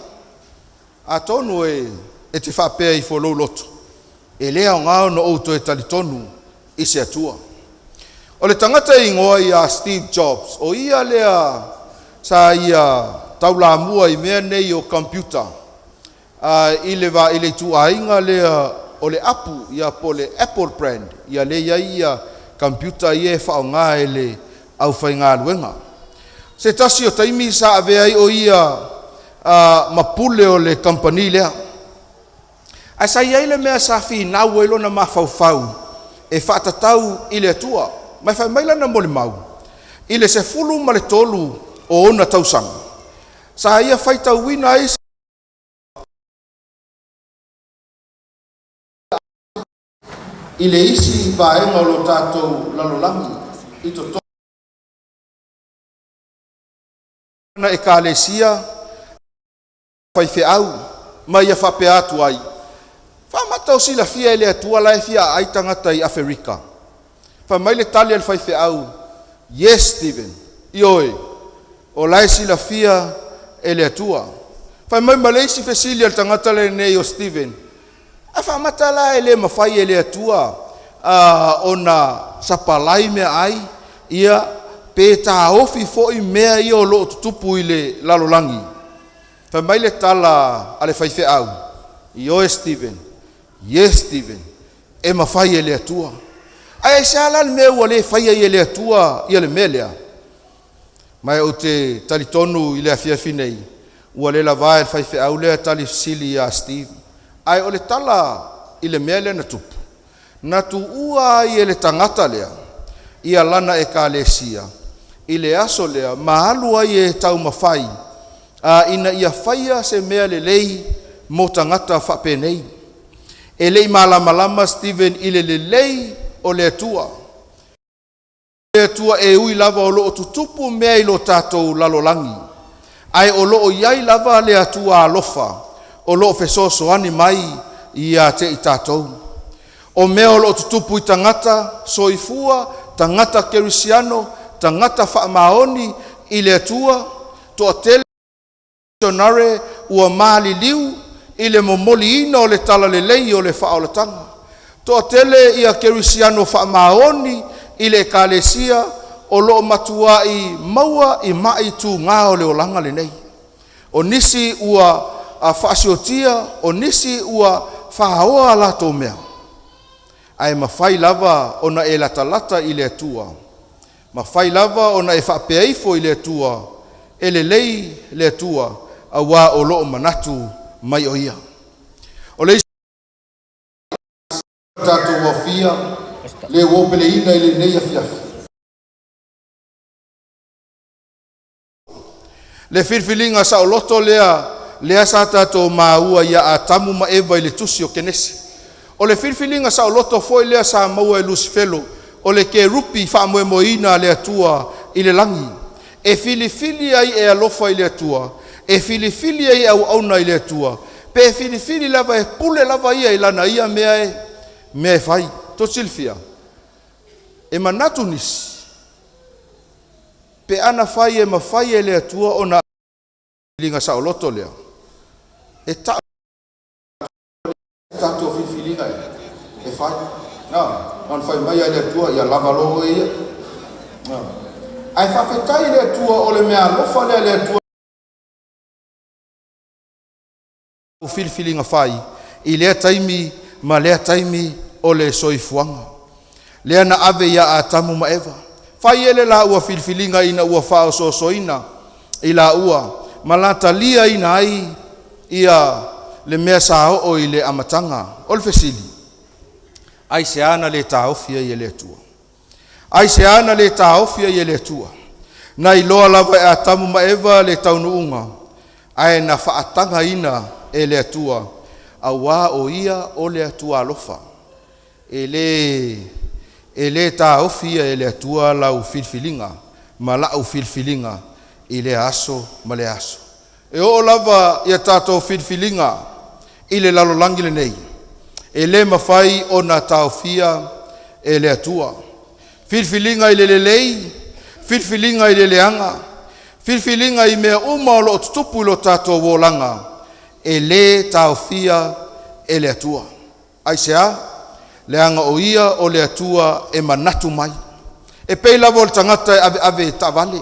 S6: Atonu e te faapea ifo lou loto, e le aoga ona ou toe talitonu i se Atua. O le tagata e igoa ia Steve Jobs, o ia lea sa ia taulamua i mea nei o computer, i le va i le ituaiga lea o le apu ia po o le Apple brand ia lea i ai ia computer ia e faaaoga e le aufaigaluega. Se tasi o taimi sa avea ai o ia ma pule o le kamupani lea. Ae sa i ai le mea sa finau ai lona mafaufau e faatatau i le Atua, ma e fai mai lana molimau, i le 13 o ona tausaga, sa ia faitauina ai i le isi vaega o lo tatou lalolagi i totonu o ekalesia faifeau, ma ia faapea atu ai, Faamata o silafia e le Atua la e fia aai tagata i Aferika? Fai mai le tali a le faifeau, Yes, Stephen, ioe, o la e silafia e le Atua. Fai mai ma le isi fesili a le tagata lenei o Stephen, Ae faamata la e le mafai e le Atua ona sapalai meaai ia, pe taofi foi mea ia o lo o tutupu i le lalolagi? Fai mai le tala a le faifeau, Ioe Stephen, yes Stephen, e mafai e le Atua. Ae aisea la le mea ua le fai ai e le Atua ia le mea lea? Ma ou te talitonu i le afiafi nei, ua le lava e le faifeau lea tali fesili ia Steve. Ae o le tala i le mea lea na tupu, na tuua ai e le tagata lea ia lana ekalesia i le aso lea ma alu ai e taumafai ina ia faia se mea lelei mo tagata faapenei. E le i malamalama Stephen i le lelei o le Atua. Le Atua e ui lava o loo tutupu mea i lo tatou lalolagi, ae o loo i ai lava le Atua alofa o loo fesoasoani mai ia te i tatou. O mea o loo tutupu i tagata soifua tagata kerisiano, tagata faamaoni i le Atua, toatele misionare ua maliliu i le momoliina o le talalelei o le faaolataga. Toatele ia kerisiano faamaoni i le ekalesia o loo matuai maua i ma'i tugā o le olaga lenei. O nisi ua faasiotia, o nisi ua faoa a latou mea, ae mafai lava ona e latalata i le Atua, mafai lava ona e faapea ifo i le Atua, e lelei le Atua, auā o loo manatu mai o Ia. O le tatou afia le uo peleina i lenei afiafi. Le filifiliga saoloto lea lea sa tatou maua ia Atamu ma Eva i le tusi o Kenesi. O le filifiliga saoloto foi lea sa maua e Lusifelo, o le kerupi faamoemoeina a le Atua i le lagi, e filifili ai e alofa i le Atua, e filifili ai e auauna i le Atua, pe filifili lava e pule lava ia i lana ia mea e mea e fai. To silafia e manatu nisi pe ana fai e mafai e le Atua ona filiga saoloto lea e ta tatou filifiliga e fai na ona fai mai a le Atua ia lava lo ia. Ae faafetai le Atua o le mea alofa lea le Atua filifiliga fai i lea taimi ma lea taimi o le soifuaga lea na ave ia Atamu ma Eva. Fai ele la ua filifiliga ina ua faaosoosoina i laua ma lataliaina ai ia le mea sa oo i le amataga. O le fesili, ai se ana le taofi ai e le Atua? Ai se ana le taofi ai e le Atua? Na iloa lava e Atamu ma Eva le taunuuga, ae na faatagaina e le Atua, auā o Ia o le Atua alofa. E le taofi ia e le Atua lau filifiliga ma la'u filifiliga i lea aso ma lea aso. E oo lava ia tatou filifiliga i le lalolagi lenei, e lē mafai ona taofia e le Atua. Filifiliga i le lelei, filifiliga i le leaga, filifiliga i mea uma o loo tutupu i lo tatou olaga, e lē taofia e le Atua. Aisea? Leaga o Ia o le Atua e manatu mai. E pei lava o le tagata e aveave taavale,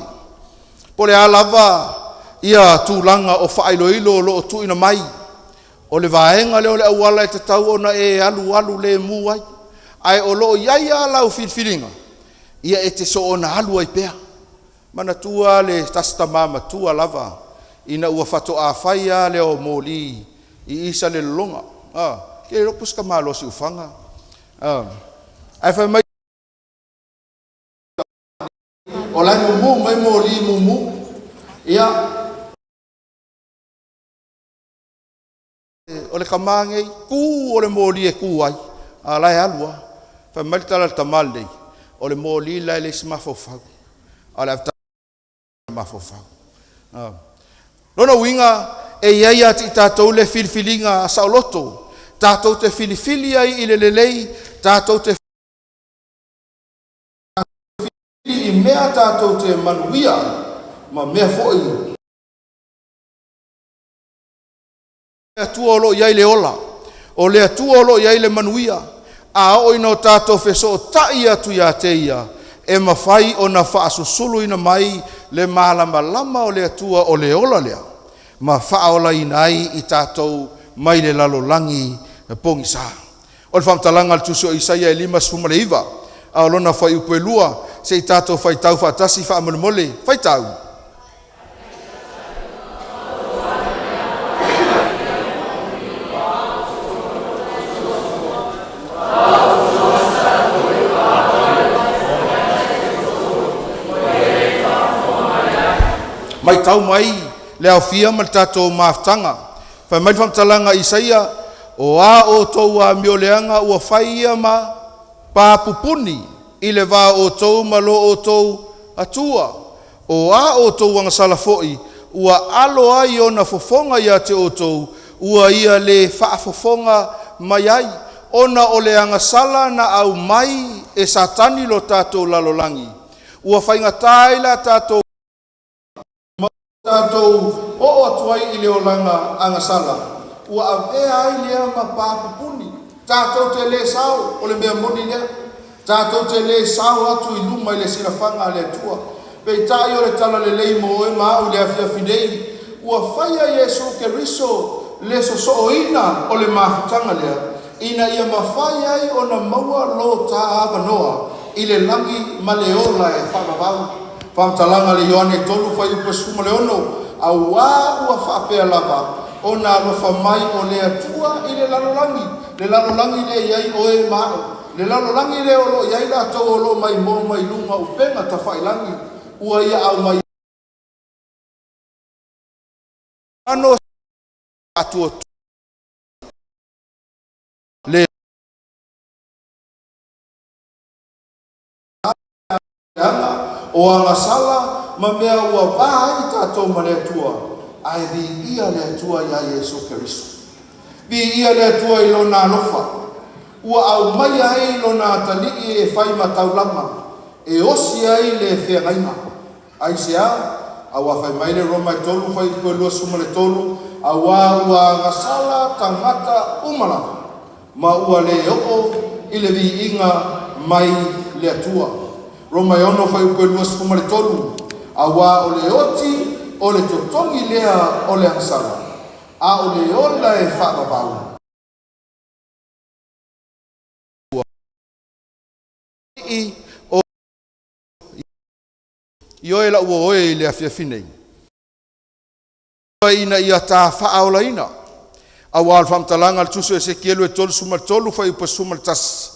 S6: po o le a lava ia tulaga o faailoilo o loo tuuina mai, o le vaega lea o le auala e tatau ona e alualu lemu ai, ae o loo i ai lava lau filifiliga ia e te soona alu ai pea. Manatua le tasi tamā matua lava ina ua faatoa fai lava le o moli i isa le lologa ke iloa po o se tamaloa siufaga ae fai mai o la e mumu mai moli mumu ia o le tamā nei kū o le moli e kū ai a la e alu a. Fai mai le tala a le tamā lenei, o le moli la e leai se mafaufau, a o le avetaavale mafaufau. Lona uiga e i ai ia te i tatou le filifiliga saoloto, tatou te filifili ai i le lelei, tatou te filifili i mea tatou te manuia ma mea foi Atua o loo i ai le ola, o le Atua o loo i ai le manuia. A oo ina o tatou fesootai atu iā te Ia, e mafai ona faasusuluina mai le malamalama o le Atua o le ola lea ma faaolaina ai i tatou mai le lalolagi pogisā. O le faamatalaga a le tusi o Isaia e 59 a o lona fuaiupu e 2, se i tatou faitau faatasi faamolemole. Faitau. Matau mai le aofia ma le tatou mafutaga. Fai mai le faamatalaga Isaia, o a outou amioleaga ua fai ia ma papupuni i le va o outou ma lo outou Atua. O a outou agasala foi ua alo ai ona fofoga ia te outou, ua ia lē faafofoga mai ai. Ona o le agasala na aumai e Satani lo tatou lalolagi, ua faigata ai la tatou ma tatou oo atu ai i le olaga agasala, ua avea ai lea ma pa pupuni. Tatou te le sao, o le mea moni lea. Tatou te le sao atu i luma i le silafaga a le Atua. Peitai o le tala lelei mo oe ma au i le afiafi nei, ua faia Iesu Keriso le sosooina o le mafutaga lea, ina ia mafai ai ona maua lo ta avanoa i le lagi ma le ola e faavavau. Faamatalaga a le Ioane 3 fuaiupu 16, auā ua faapea lava ona alofa mai o le Atua i le lalolagi, le lalolagi lea e i ai oe ma au, le lalolagi lea o lo o i ai latou o lo o maimoa mai luga o upega tafailagi, ua ia aumai ano faatuatua le leaga o agasala ma mea ua va ai tatou ma le Atua, ae viia le Atua iā Iesu Keriso. Viia le Atua i Lona alofa, ua aumaia ai Lona atalii e fai ma taulaga, e osi ai le feagaiga. Aisea? Auā fai mai le Roma e 3 fuaiupu e 23, auā ua agasala tagata uma lava, ma ua le oo i le viiga mai le Atua. Roma e 6 fuaiupu e 23, auā o le oti o le totogi lea o le agasala, a o le ola e faavavau, ua i o Ioe lau uo oe i le afiafi nei. Ina ia ta faaolaina. Auā o le faamatalaga a le Tusi o Esekielu e 33 fuaiupu 11,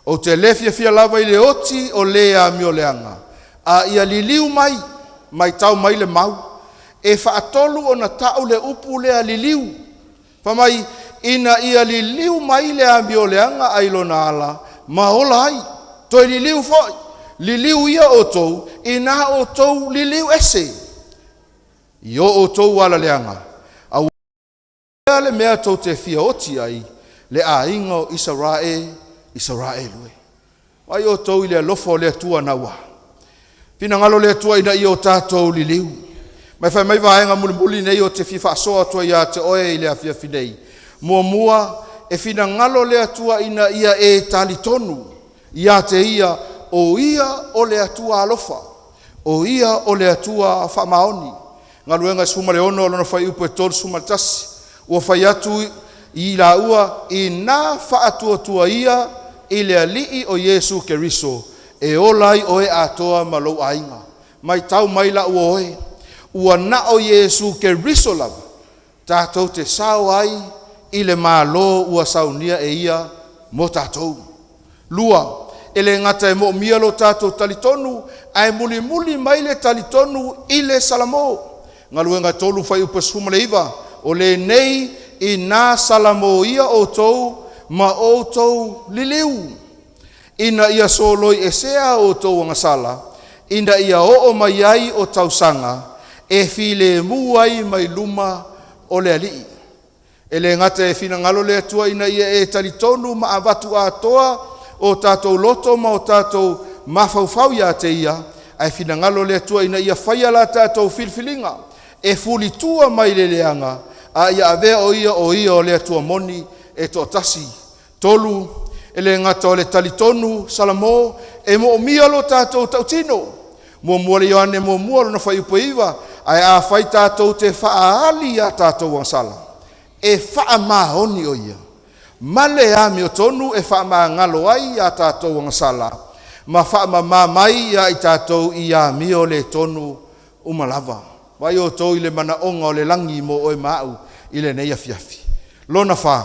S6: Ou te le fiafia lava i le oti o lē amioleaga, a ia liliu mai, maitau mai le mau, e faatolu ona ta'u le upu lea liliu. Fai mai, ina ia liliu mai le amioleaga ai lona ala ma ola ai. Toe liliu foi, liliu ia outou, inā outou liliu ese i o outou ala leaga, auā le mea tou te fia oti ai le aiga o Isarae, Isaraelu e. Vaai outou i le alofa o le Atua naua. Finagalo le Atua ina ia o tatou liliu. Mai fai mai vaega mulimuli nei o te fia faasoa atu ai ia te oe i le afiafi nei. Muamua, e finagalo le Atua ina ia e talitonu ia te Ia, o Ia o le Atua alofa, o Ia o le Atua faamaoni. Galuega 16 lona fuaiupu e 31, ua fai atu i laua inā faatuatua ia i le Alii o Iesu Keriso, e ola ai oe atoa ma lou aiga. Maitau mai lau oe, ua na o Iesu Keriso lava tatou te sao ai i le Malo ua saunia e Ia mo tatou. Lua, e le gata e moomia lo tatou talitonu, ae mulimuli mai le talitonu i le Salamo. Galuega 3 fuaiupu 19, o lenei inā salamo ia outou ma outou liliu, ina ia soloi esea outou agasala, ina ia oo mai ai o tausaga e filemu ai mai luma o le Alii. E le gata e finagalo le Atua ina ia e talitonu ma avatu atoa o tatou loto ma o tatou mafaufau ia te Ia, ae finagalo le Atua ina ia faia la tatou filifiliga e fulitua mai le leaga, a ia avea o Ia o Ia o le Atua moni e toatasi. Tolu, e le gata o le talitonu Salamo, e moomia lo tatou tautino. Muamua le Ioane muamua lona fuaiupu e 9, ae afai tatou te faaali iā tatou agasala, e faamaoni o Ia, ma le amiotonu e faamagalo ai iā tatou agasala, ma faamamā mai iā i tatou i amio le tonu uma lava. Vaai outou i le manaoga o le lagi mo oe ma au i lenei afiafi. Lona fa,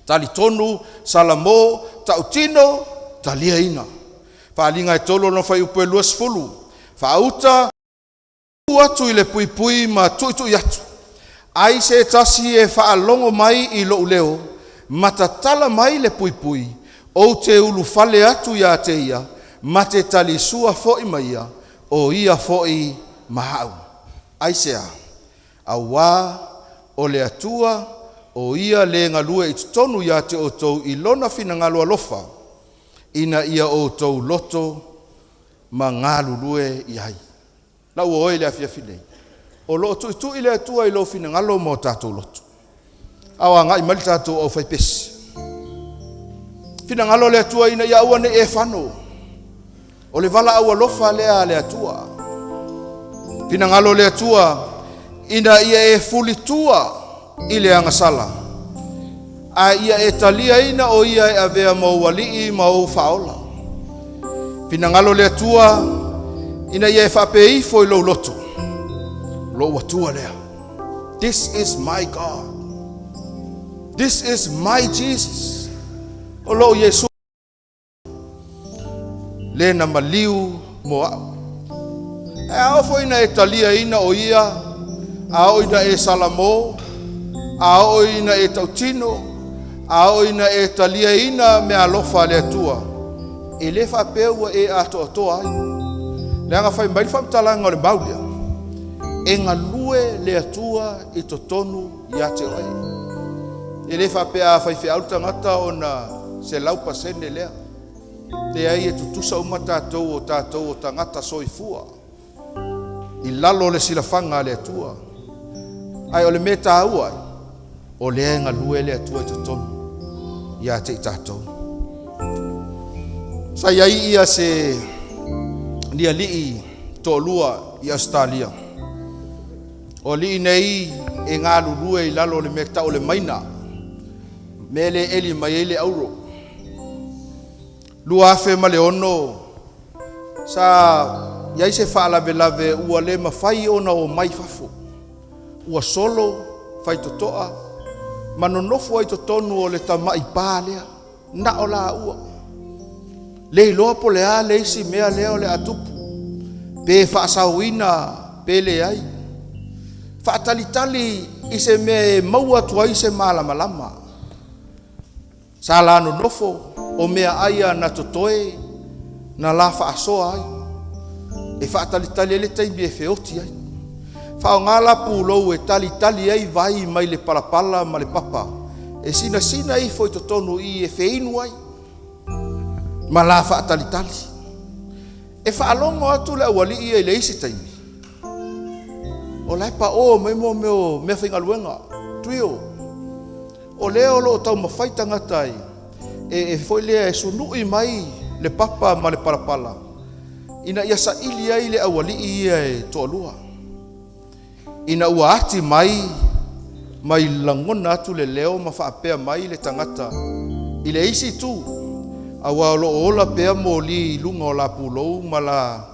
S6: talitonu, Salamo, tautino, taliaina. Faaaliga e 3 lona fuaiupu e 20, faauta tu atu i le puipui ma tuitui atu, ai se tasi e faalogo mai i lou leo ma tatala mai le puipui, ou te ulufale atu iā te ia, ma te talisua foi ma ia, o ia foi ma au. Aisea? Auā o le Atua o ia le galue i totonu ia te outou i lona finagalo alofa, ina ia outou loto ma galulue i ai. Lau oe i le afiafi nei, o lo o tuitui le Atua i lou finagalo ma o tatou loto. A o agai mai le tatou aufaipesi. Finagalo le Atua ina ia aua ne i e fano. O le valaau alofa lea a le Atua. Finagalo le Atua ina ia e fulitua i le agasala, a ia e taliaina o ia e avea ma ou alii ma ou faaola. Finagalo le Atua ina ia e faapea ifo i lou loto, lou Atua lea. This is my God. This is my Jesus. O lou Iesu le na maliu mo a'u. Ae a oo foi ina e taliaina o ia, a oo ina e salamo, a oo ina e tautino, a oo ina e taliaina meaalofa a le Atua, e lē faapea ua e atoatoa ai. Leaga fai mai le faamatalaga o le mau lea, e galue le Atua i totonu ia te oe. E lē faapea a faifeau le tagata ona 100% lea. Leai, e tutusa uma tatou, o tatou o tagata soifua i lalo o le silafaga a le Atua. Ae o le mea taua ai, o lea e galue le Atua i totonu ia te i tatou. Sa i ai ia se ni alii toalua i Ausetalia. O alii nei e galulue i lalo o le mea tau o le maina, mea lea e eli mai ai le auro. 2006, sa i ai se faalavelave ua le mafai ona omai fafo. Ua solo faitotoa ma nonofo ai totonu o le tamai pa lea, na o laua. Le iloa po o le a le isi mea lea o le a tupu, pe faasaoina pe leai. Faatalitali i se mea e maua atu ai se malamalama. Sa la nonofo o meaai a na totoe na la faasoa ai, e faatalitali ai le taimi e feoti ai. Faaaoga la pulou e talitali ai vai mai le palapala ma le papa e sinasina ifo i totonu i i e feinu ai ma la faatalitali. E faalogo atu le aualii ia i le isi taimi, o la e paō mai mo mea o meafaigaluega, drill. O lea o lo o taumafai tagata e, e, e foi lea e sunu'i mai le papa ma le palapala ina ia saili ai le aualii ia e toalua. Ina ua ati mai mai lagona atu le leo ma faapea mai le tagata i le isi itu, aua o lo o ola pea moli i luga o la pulou ma la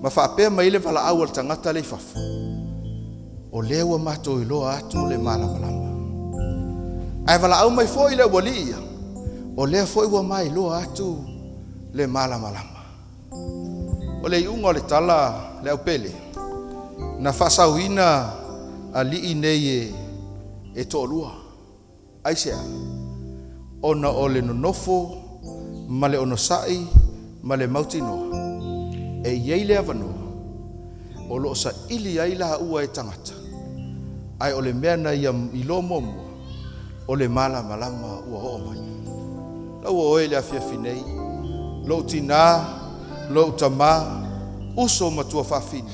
S6: Ma faapea mai le valaau a le tagata lea i fafo, O lea ua matou iloa atu le malamalama. Ae valaau mai foi le aualii ia, O lea foi ua mailoa atu le malamalama. O le iuga o le tala le aupele, na faasaoina alii nei e toalua. Aisea? Ona o le nonofo ma le onosai ma le mautinoa, e i ai le avanoa o lo o saili ai laua e tagata, ae o le mea na ia iloa muamua, o le malamalama ua oo mai. Lau o oe i le afiafi nei, lou tinā, lou tamā, uso ma tuafafine,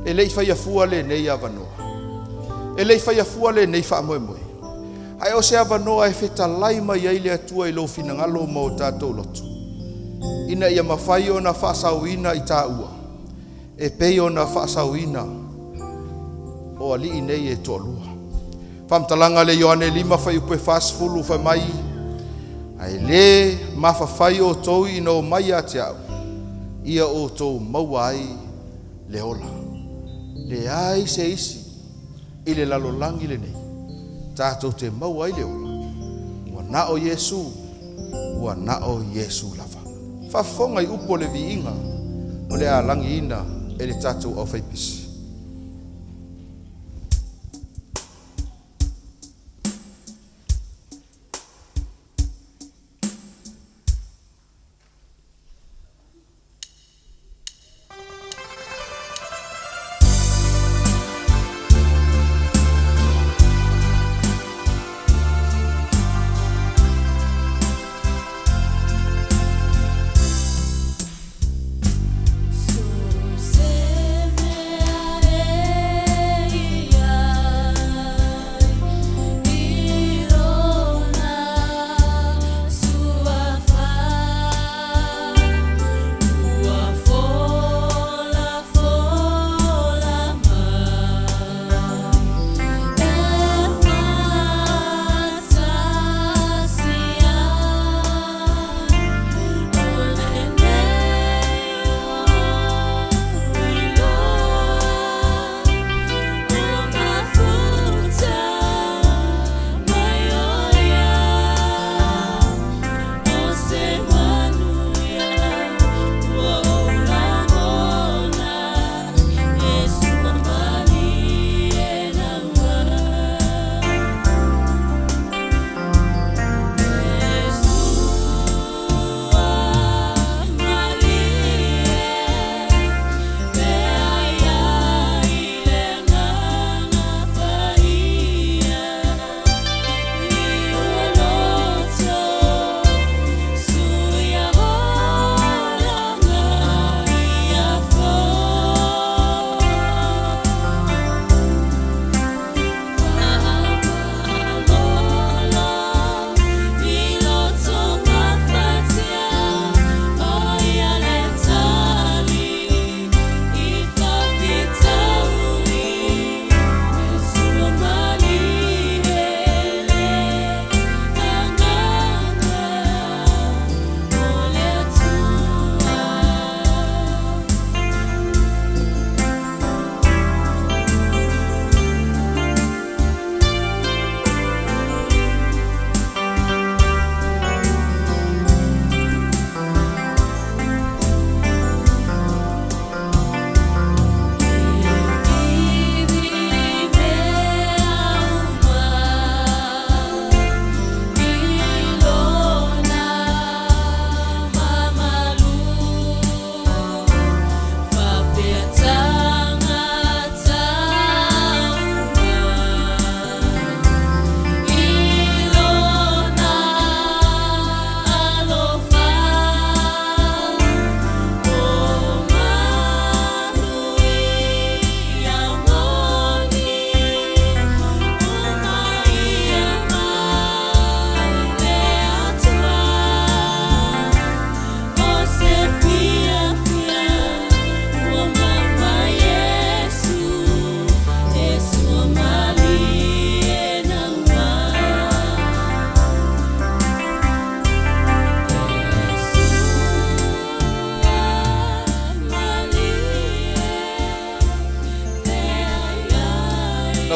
S6: E le i faia fua lenei avanoa. E le i faia fua lenei faamoemoe. Ae o se avanoa e fetalai mai ai le Atua i lou finagalo ma o tatou loto, ina ia mafai ona faasaoina i taua, e pei ona faasaoina o alii nei e toalua. Faamatalaga le Ioane 5 fuaiupu e 40 fai mai, Ae le mafafai outou ina omai ia te au, ia outou maua ai le ola. Leai se isi i le lalolagi lenei tatou te maua ai le ola, ua na o Iesu, ua na o Iesu lava. Faafofoga i upu o le viiga o le a lagiina e le tatou aufaipisi.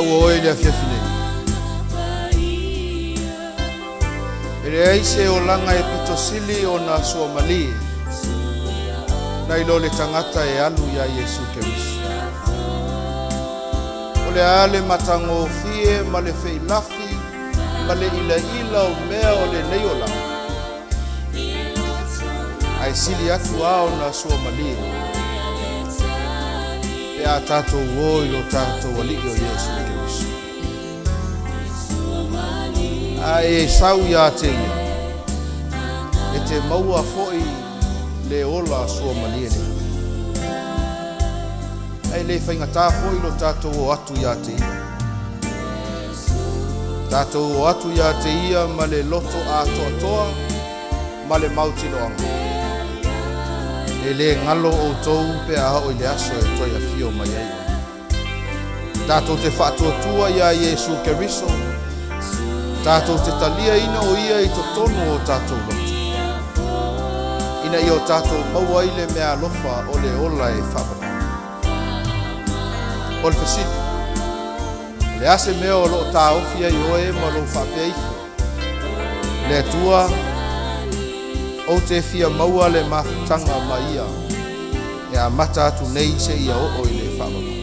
S6: maua oe i le afiafi nei. E leai se olaga e pito sili ona suamalie nai lo le tagata e alu iā Iesu Keriso. O le a le matagofie ma le feilafi ma le ilaila o mea o lenei olaga, ae sili atu a ona suamalie pe a tatou o i lo tatou Alii o Iesu Keriso. A e sau iā te Ia, e te maua foi le ola suamalie lea. Ae le faigata foi lo tatou o atu iā te Ia. Tatou o atu iā te Ia ma le loto atoatoa ma le mautinoaga. E le galo outou pe a oo i le aso e toe afio mai ai oe. Tatou te faatuatua iā Iesu Keriso, tatou te taliaina o Ia i totonu o tatou loto, ina ia o tatou maua ai le meaalofa o le ola e faavavau. O le fesili, O le a se mea o lo o taofi ai oe ma lou faapea ifo, Le Atua, ou te fia maua le mafutaga ma Ia e amata atu nei seia oo i le faavavau?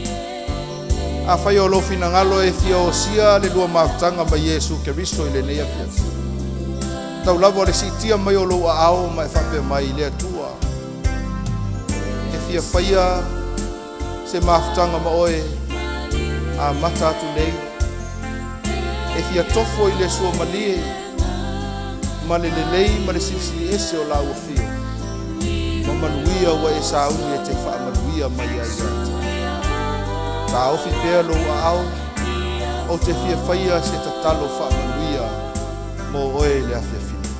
S6: Afai o lou finagalo e fia osia le lua mafutaga ma Iesu Keriso i lenei afiafi, tau lava o le siitia mai o lou aao ma e faapea mai, Le Atua, e fia faia se mafutaga ma oe amata atu nei, e fia tofo i le suamalie ma le lelei ma le silisili ese o lau afio, ma manuia ua e sauni e te faamanuia mai ai ia te au. Taofi pea lou aao, ou te fia faia se tatalo faamanuia mo oe i le afiafi nei.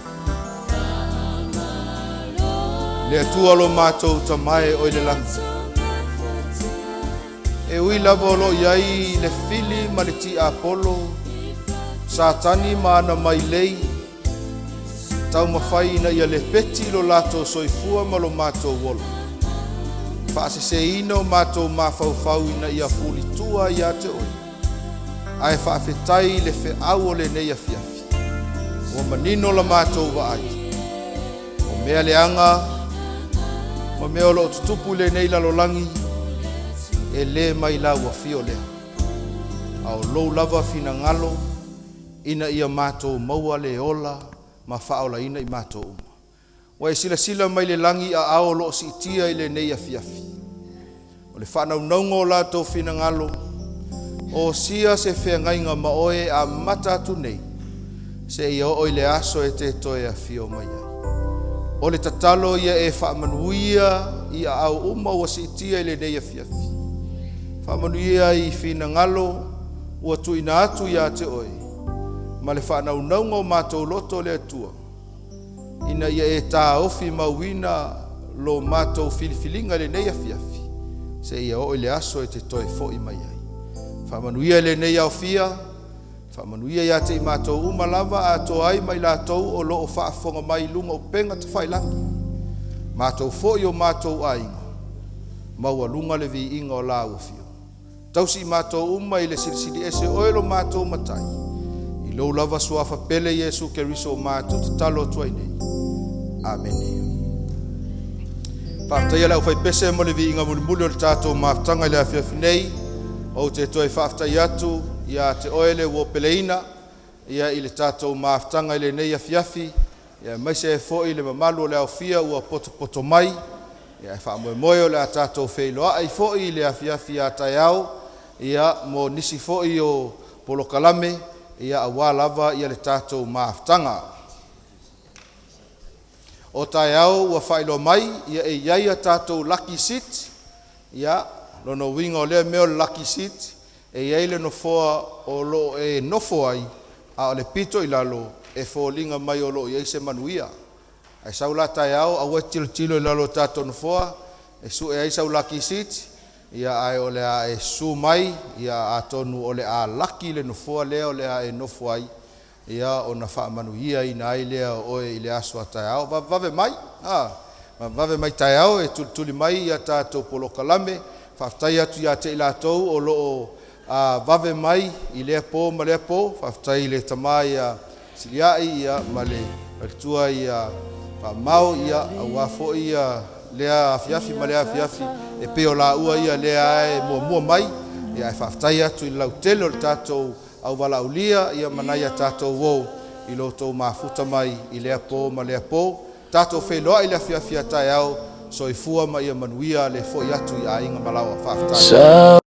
S6: Le Atua lo matou Tama e oe i le lagi, e ui lava o lo o i ai le fili ma le tiapolo, Satani ma ana mailei, taumafai ina ia lepeti lo latou soifua ma lo matou ola, faaseseina o matou mafaufau ina ia fulitua ia te oe, Ae faafetai i le feau o lenei afiafi, ua manino la matou vaai, o mea leaga ma mea o lo o tutupu i lenei lalolagi, e le mai lau afio lea, a o lou lava finagalo ina ia matou maua le ola ma faaolaina i matou uma. Ua e silasila mai le lagi a ao o lo o siitia i lenei afiafi. O le faanaunauga o latou finagalo, osia se feagaiga ma oe e amata atu nei, seia oo i le aso e te toe afio mai ai. O le tatalo ia e faamanuia i aao uma ua siitia i lenei afiafi. Faamanuia i finagalo ua tuuina atu ia te oe, ma le faanaunauga o matou loto le Atua, ina ia e taofi mauina lo matou filifiliga i lenei afiafi, seia oo i le aso e te toe foi mai ai. Faamanuia i lenei aofia, faamanuia ia te i matou uma lava atoa ai ma i latou o lo o faafofoga mai i luga o upega tafailagi, matou foi o matou aiga, maualuga le viiga o lau Afioga. Tausi i matou uma i le Silisili Ese oe lo matou Matai, i lou lava Suafa pele Iesu Keriso o matou tatalo atu ai nei. Amene. Faafetaia le aufaipese mo le viiga mulimuli o le tatou mafutaga i le afiafi nei. Ou te toe faafetai atu ia te oe le ua peleina ia i le tatou mafutaga i lenei afiafi, aemaise ai foi le mamalu o le aofia ua potopoto mai. Ae faamoemoe o le a tatou feiloai foi i le afiafi a taeao ia mo nisi foi o polokalame ia aua lava ia le tatou mafutaga. O taeao ua faailoa mai ia e i ai a tatou lucky seat, ia lona uiga o lea mea o le lucky seat e i ai le nofoa o lo o e nofo ai a o le pito i lalo e foliga mai o lo o i ai se manuia. Ae sau la taeao aua e te tilotilo i lalo o tatou nofoa e sue ai sau lucky seat, ia ae o le a e susu mai, ia atonu o le a laki le nofoa lea o le a e nofo ai, ia ona faamanuiaina ai lea o oe i le aso a taeao. Vavevave mai, a, vavevave mai taeao e tulituli mai ia tatou polokalame. Faafetai atu ia te i latou o lo o vave mai i lea po ma lea po. Faafetai i le tama ia Silia'i ia ma le faletua ia Faamao ia auā foi ia lea afiafi ma lea afiafi e pei o laua ia lea e muamua mai ia ae faafetai atu i le lautele o le tatou auvalaaulia ia ma nai a tatou uo i lo outou mafuta mai i lea po ma lea po. Tatou feiloai le afiafi a taeao. Soifua ma ia manuia le fo'i atu i aiga ma laoa. Faafetai.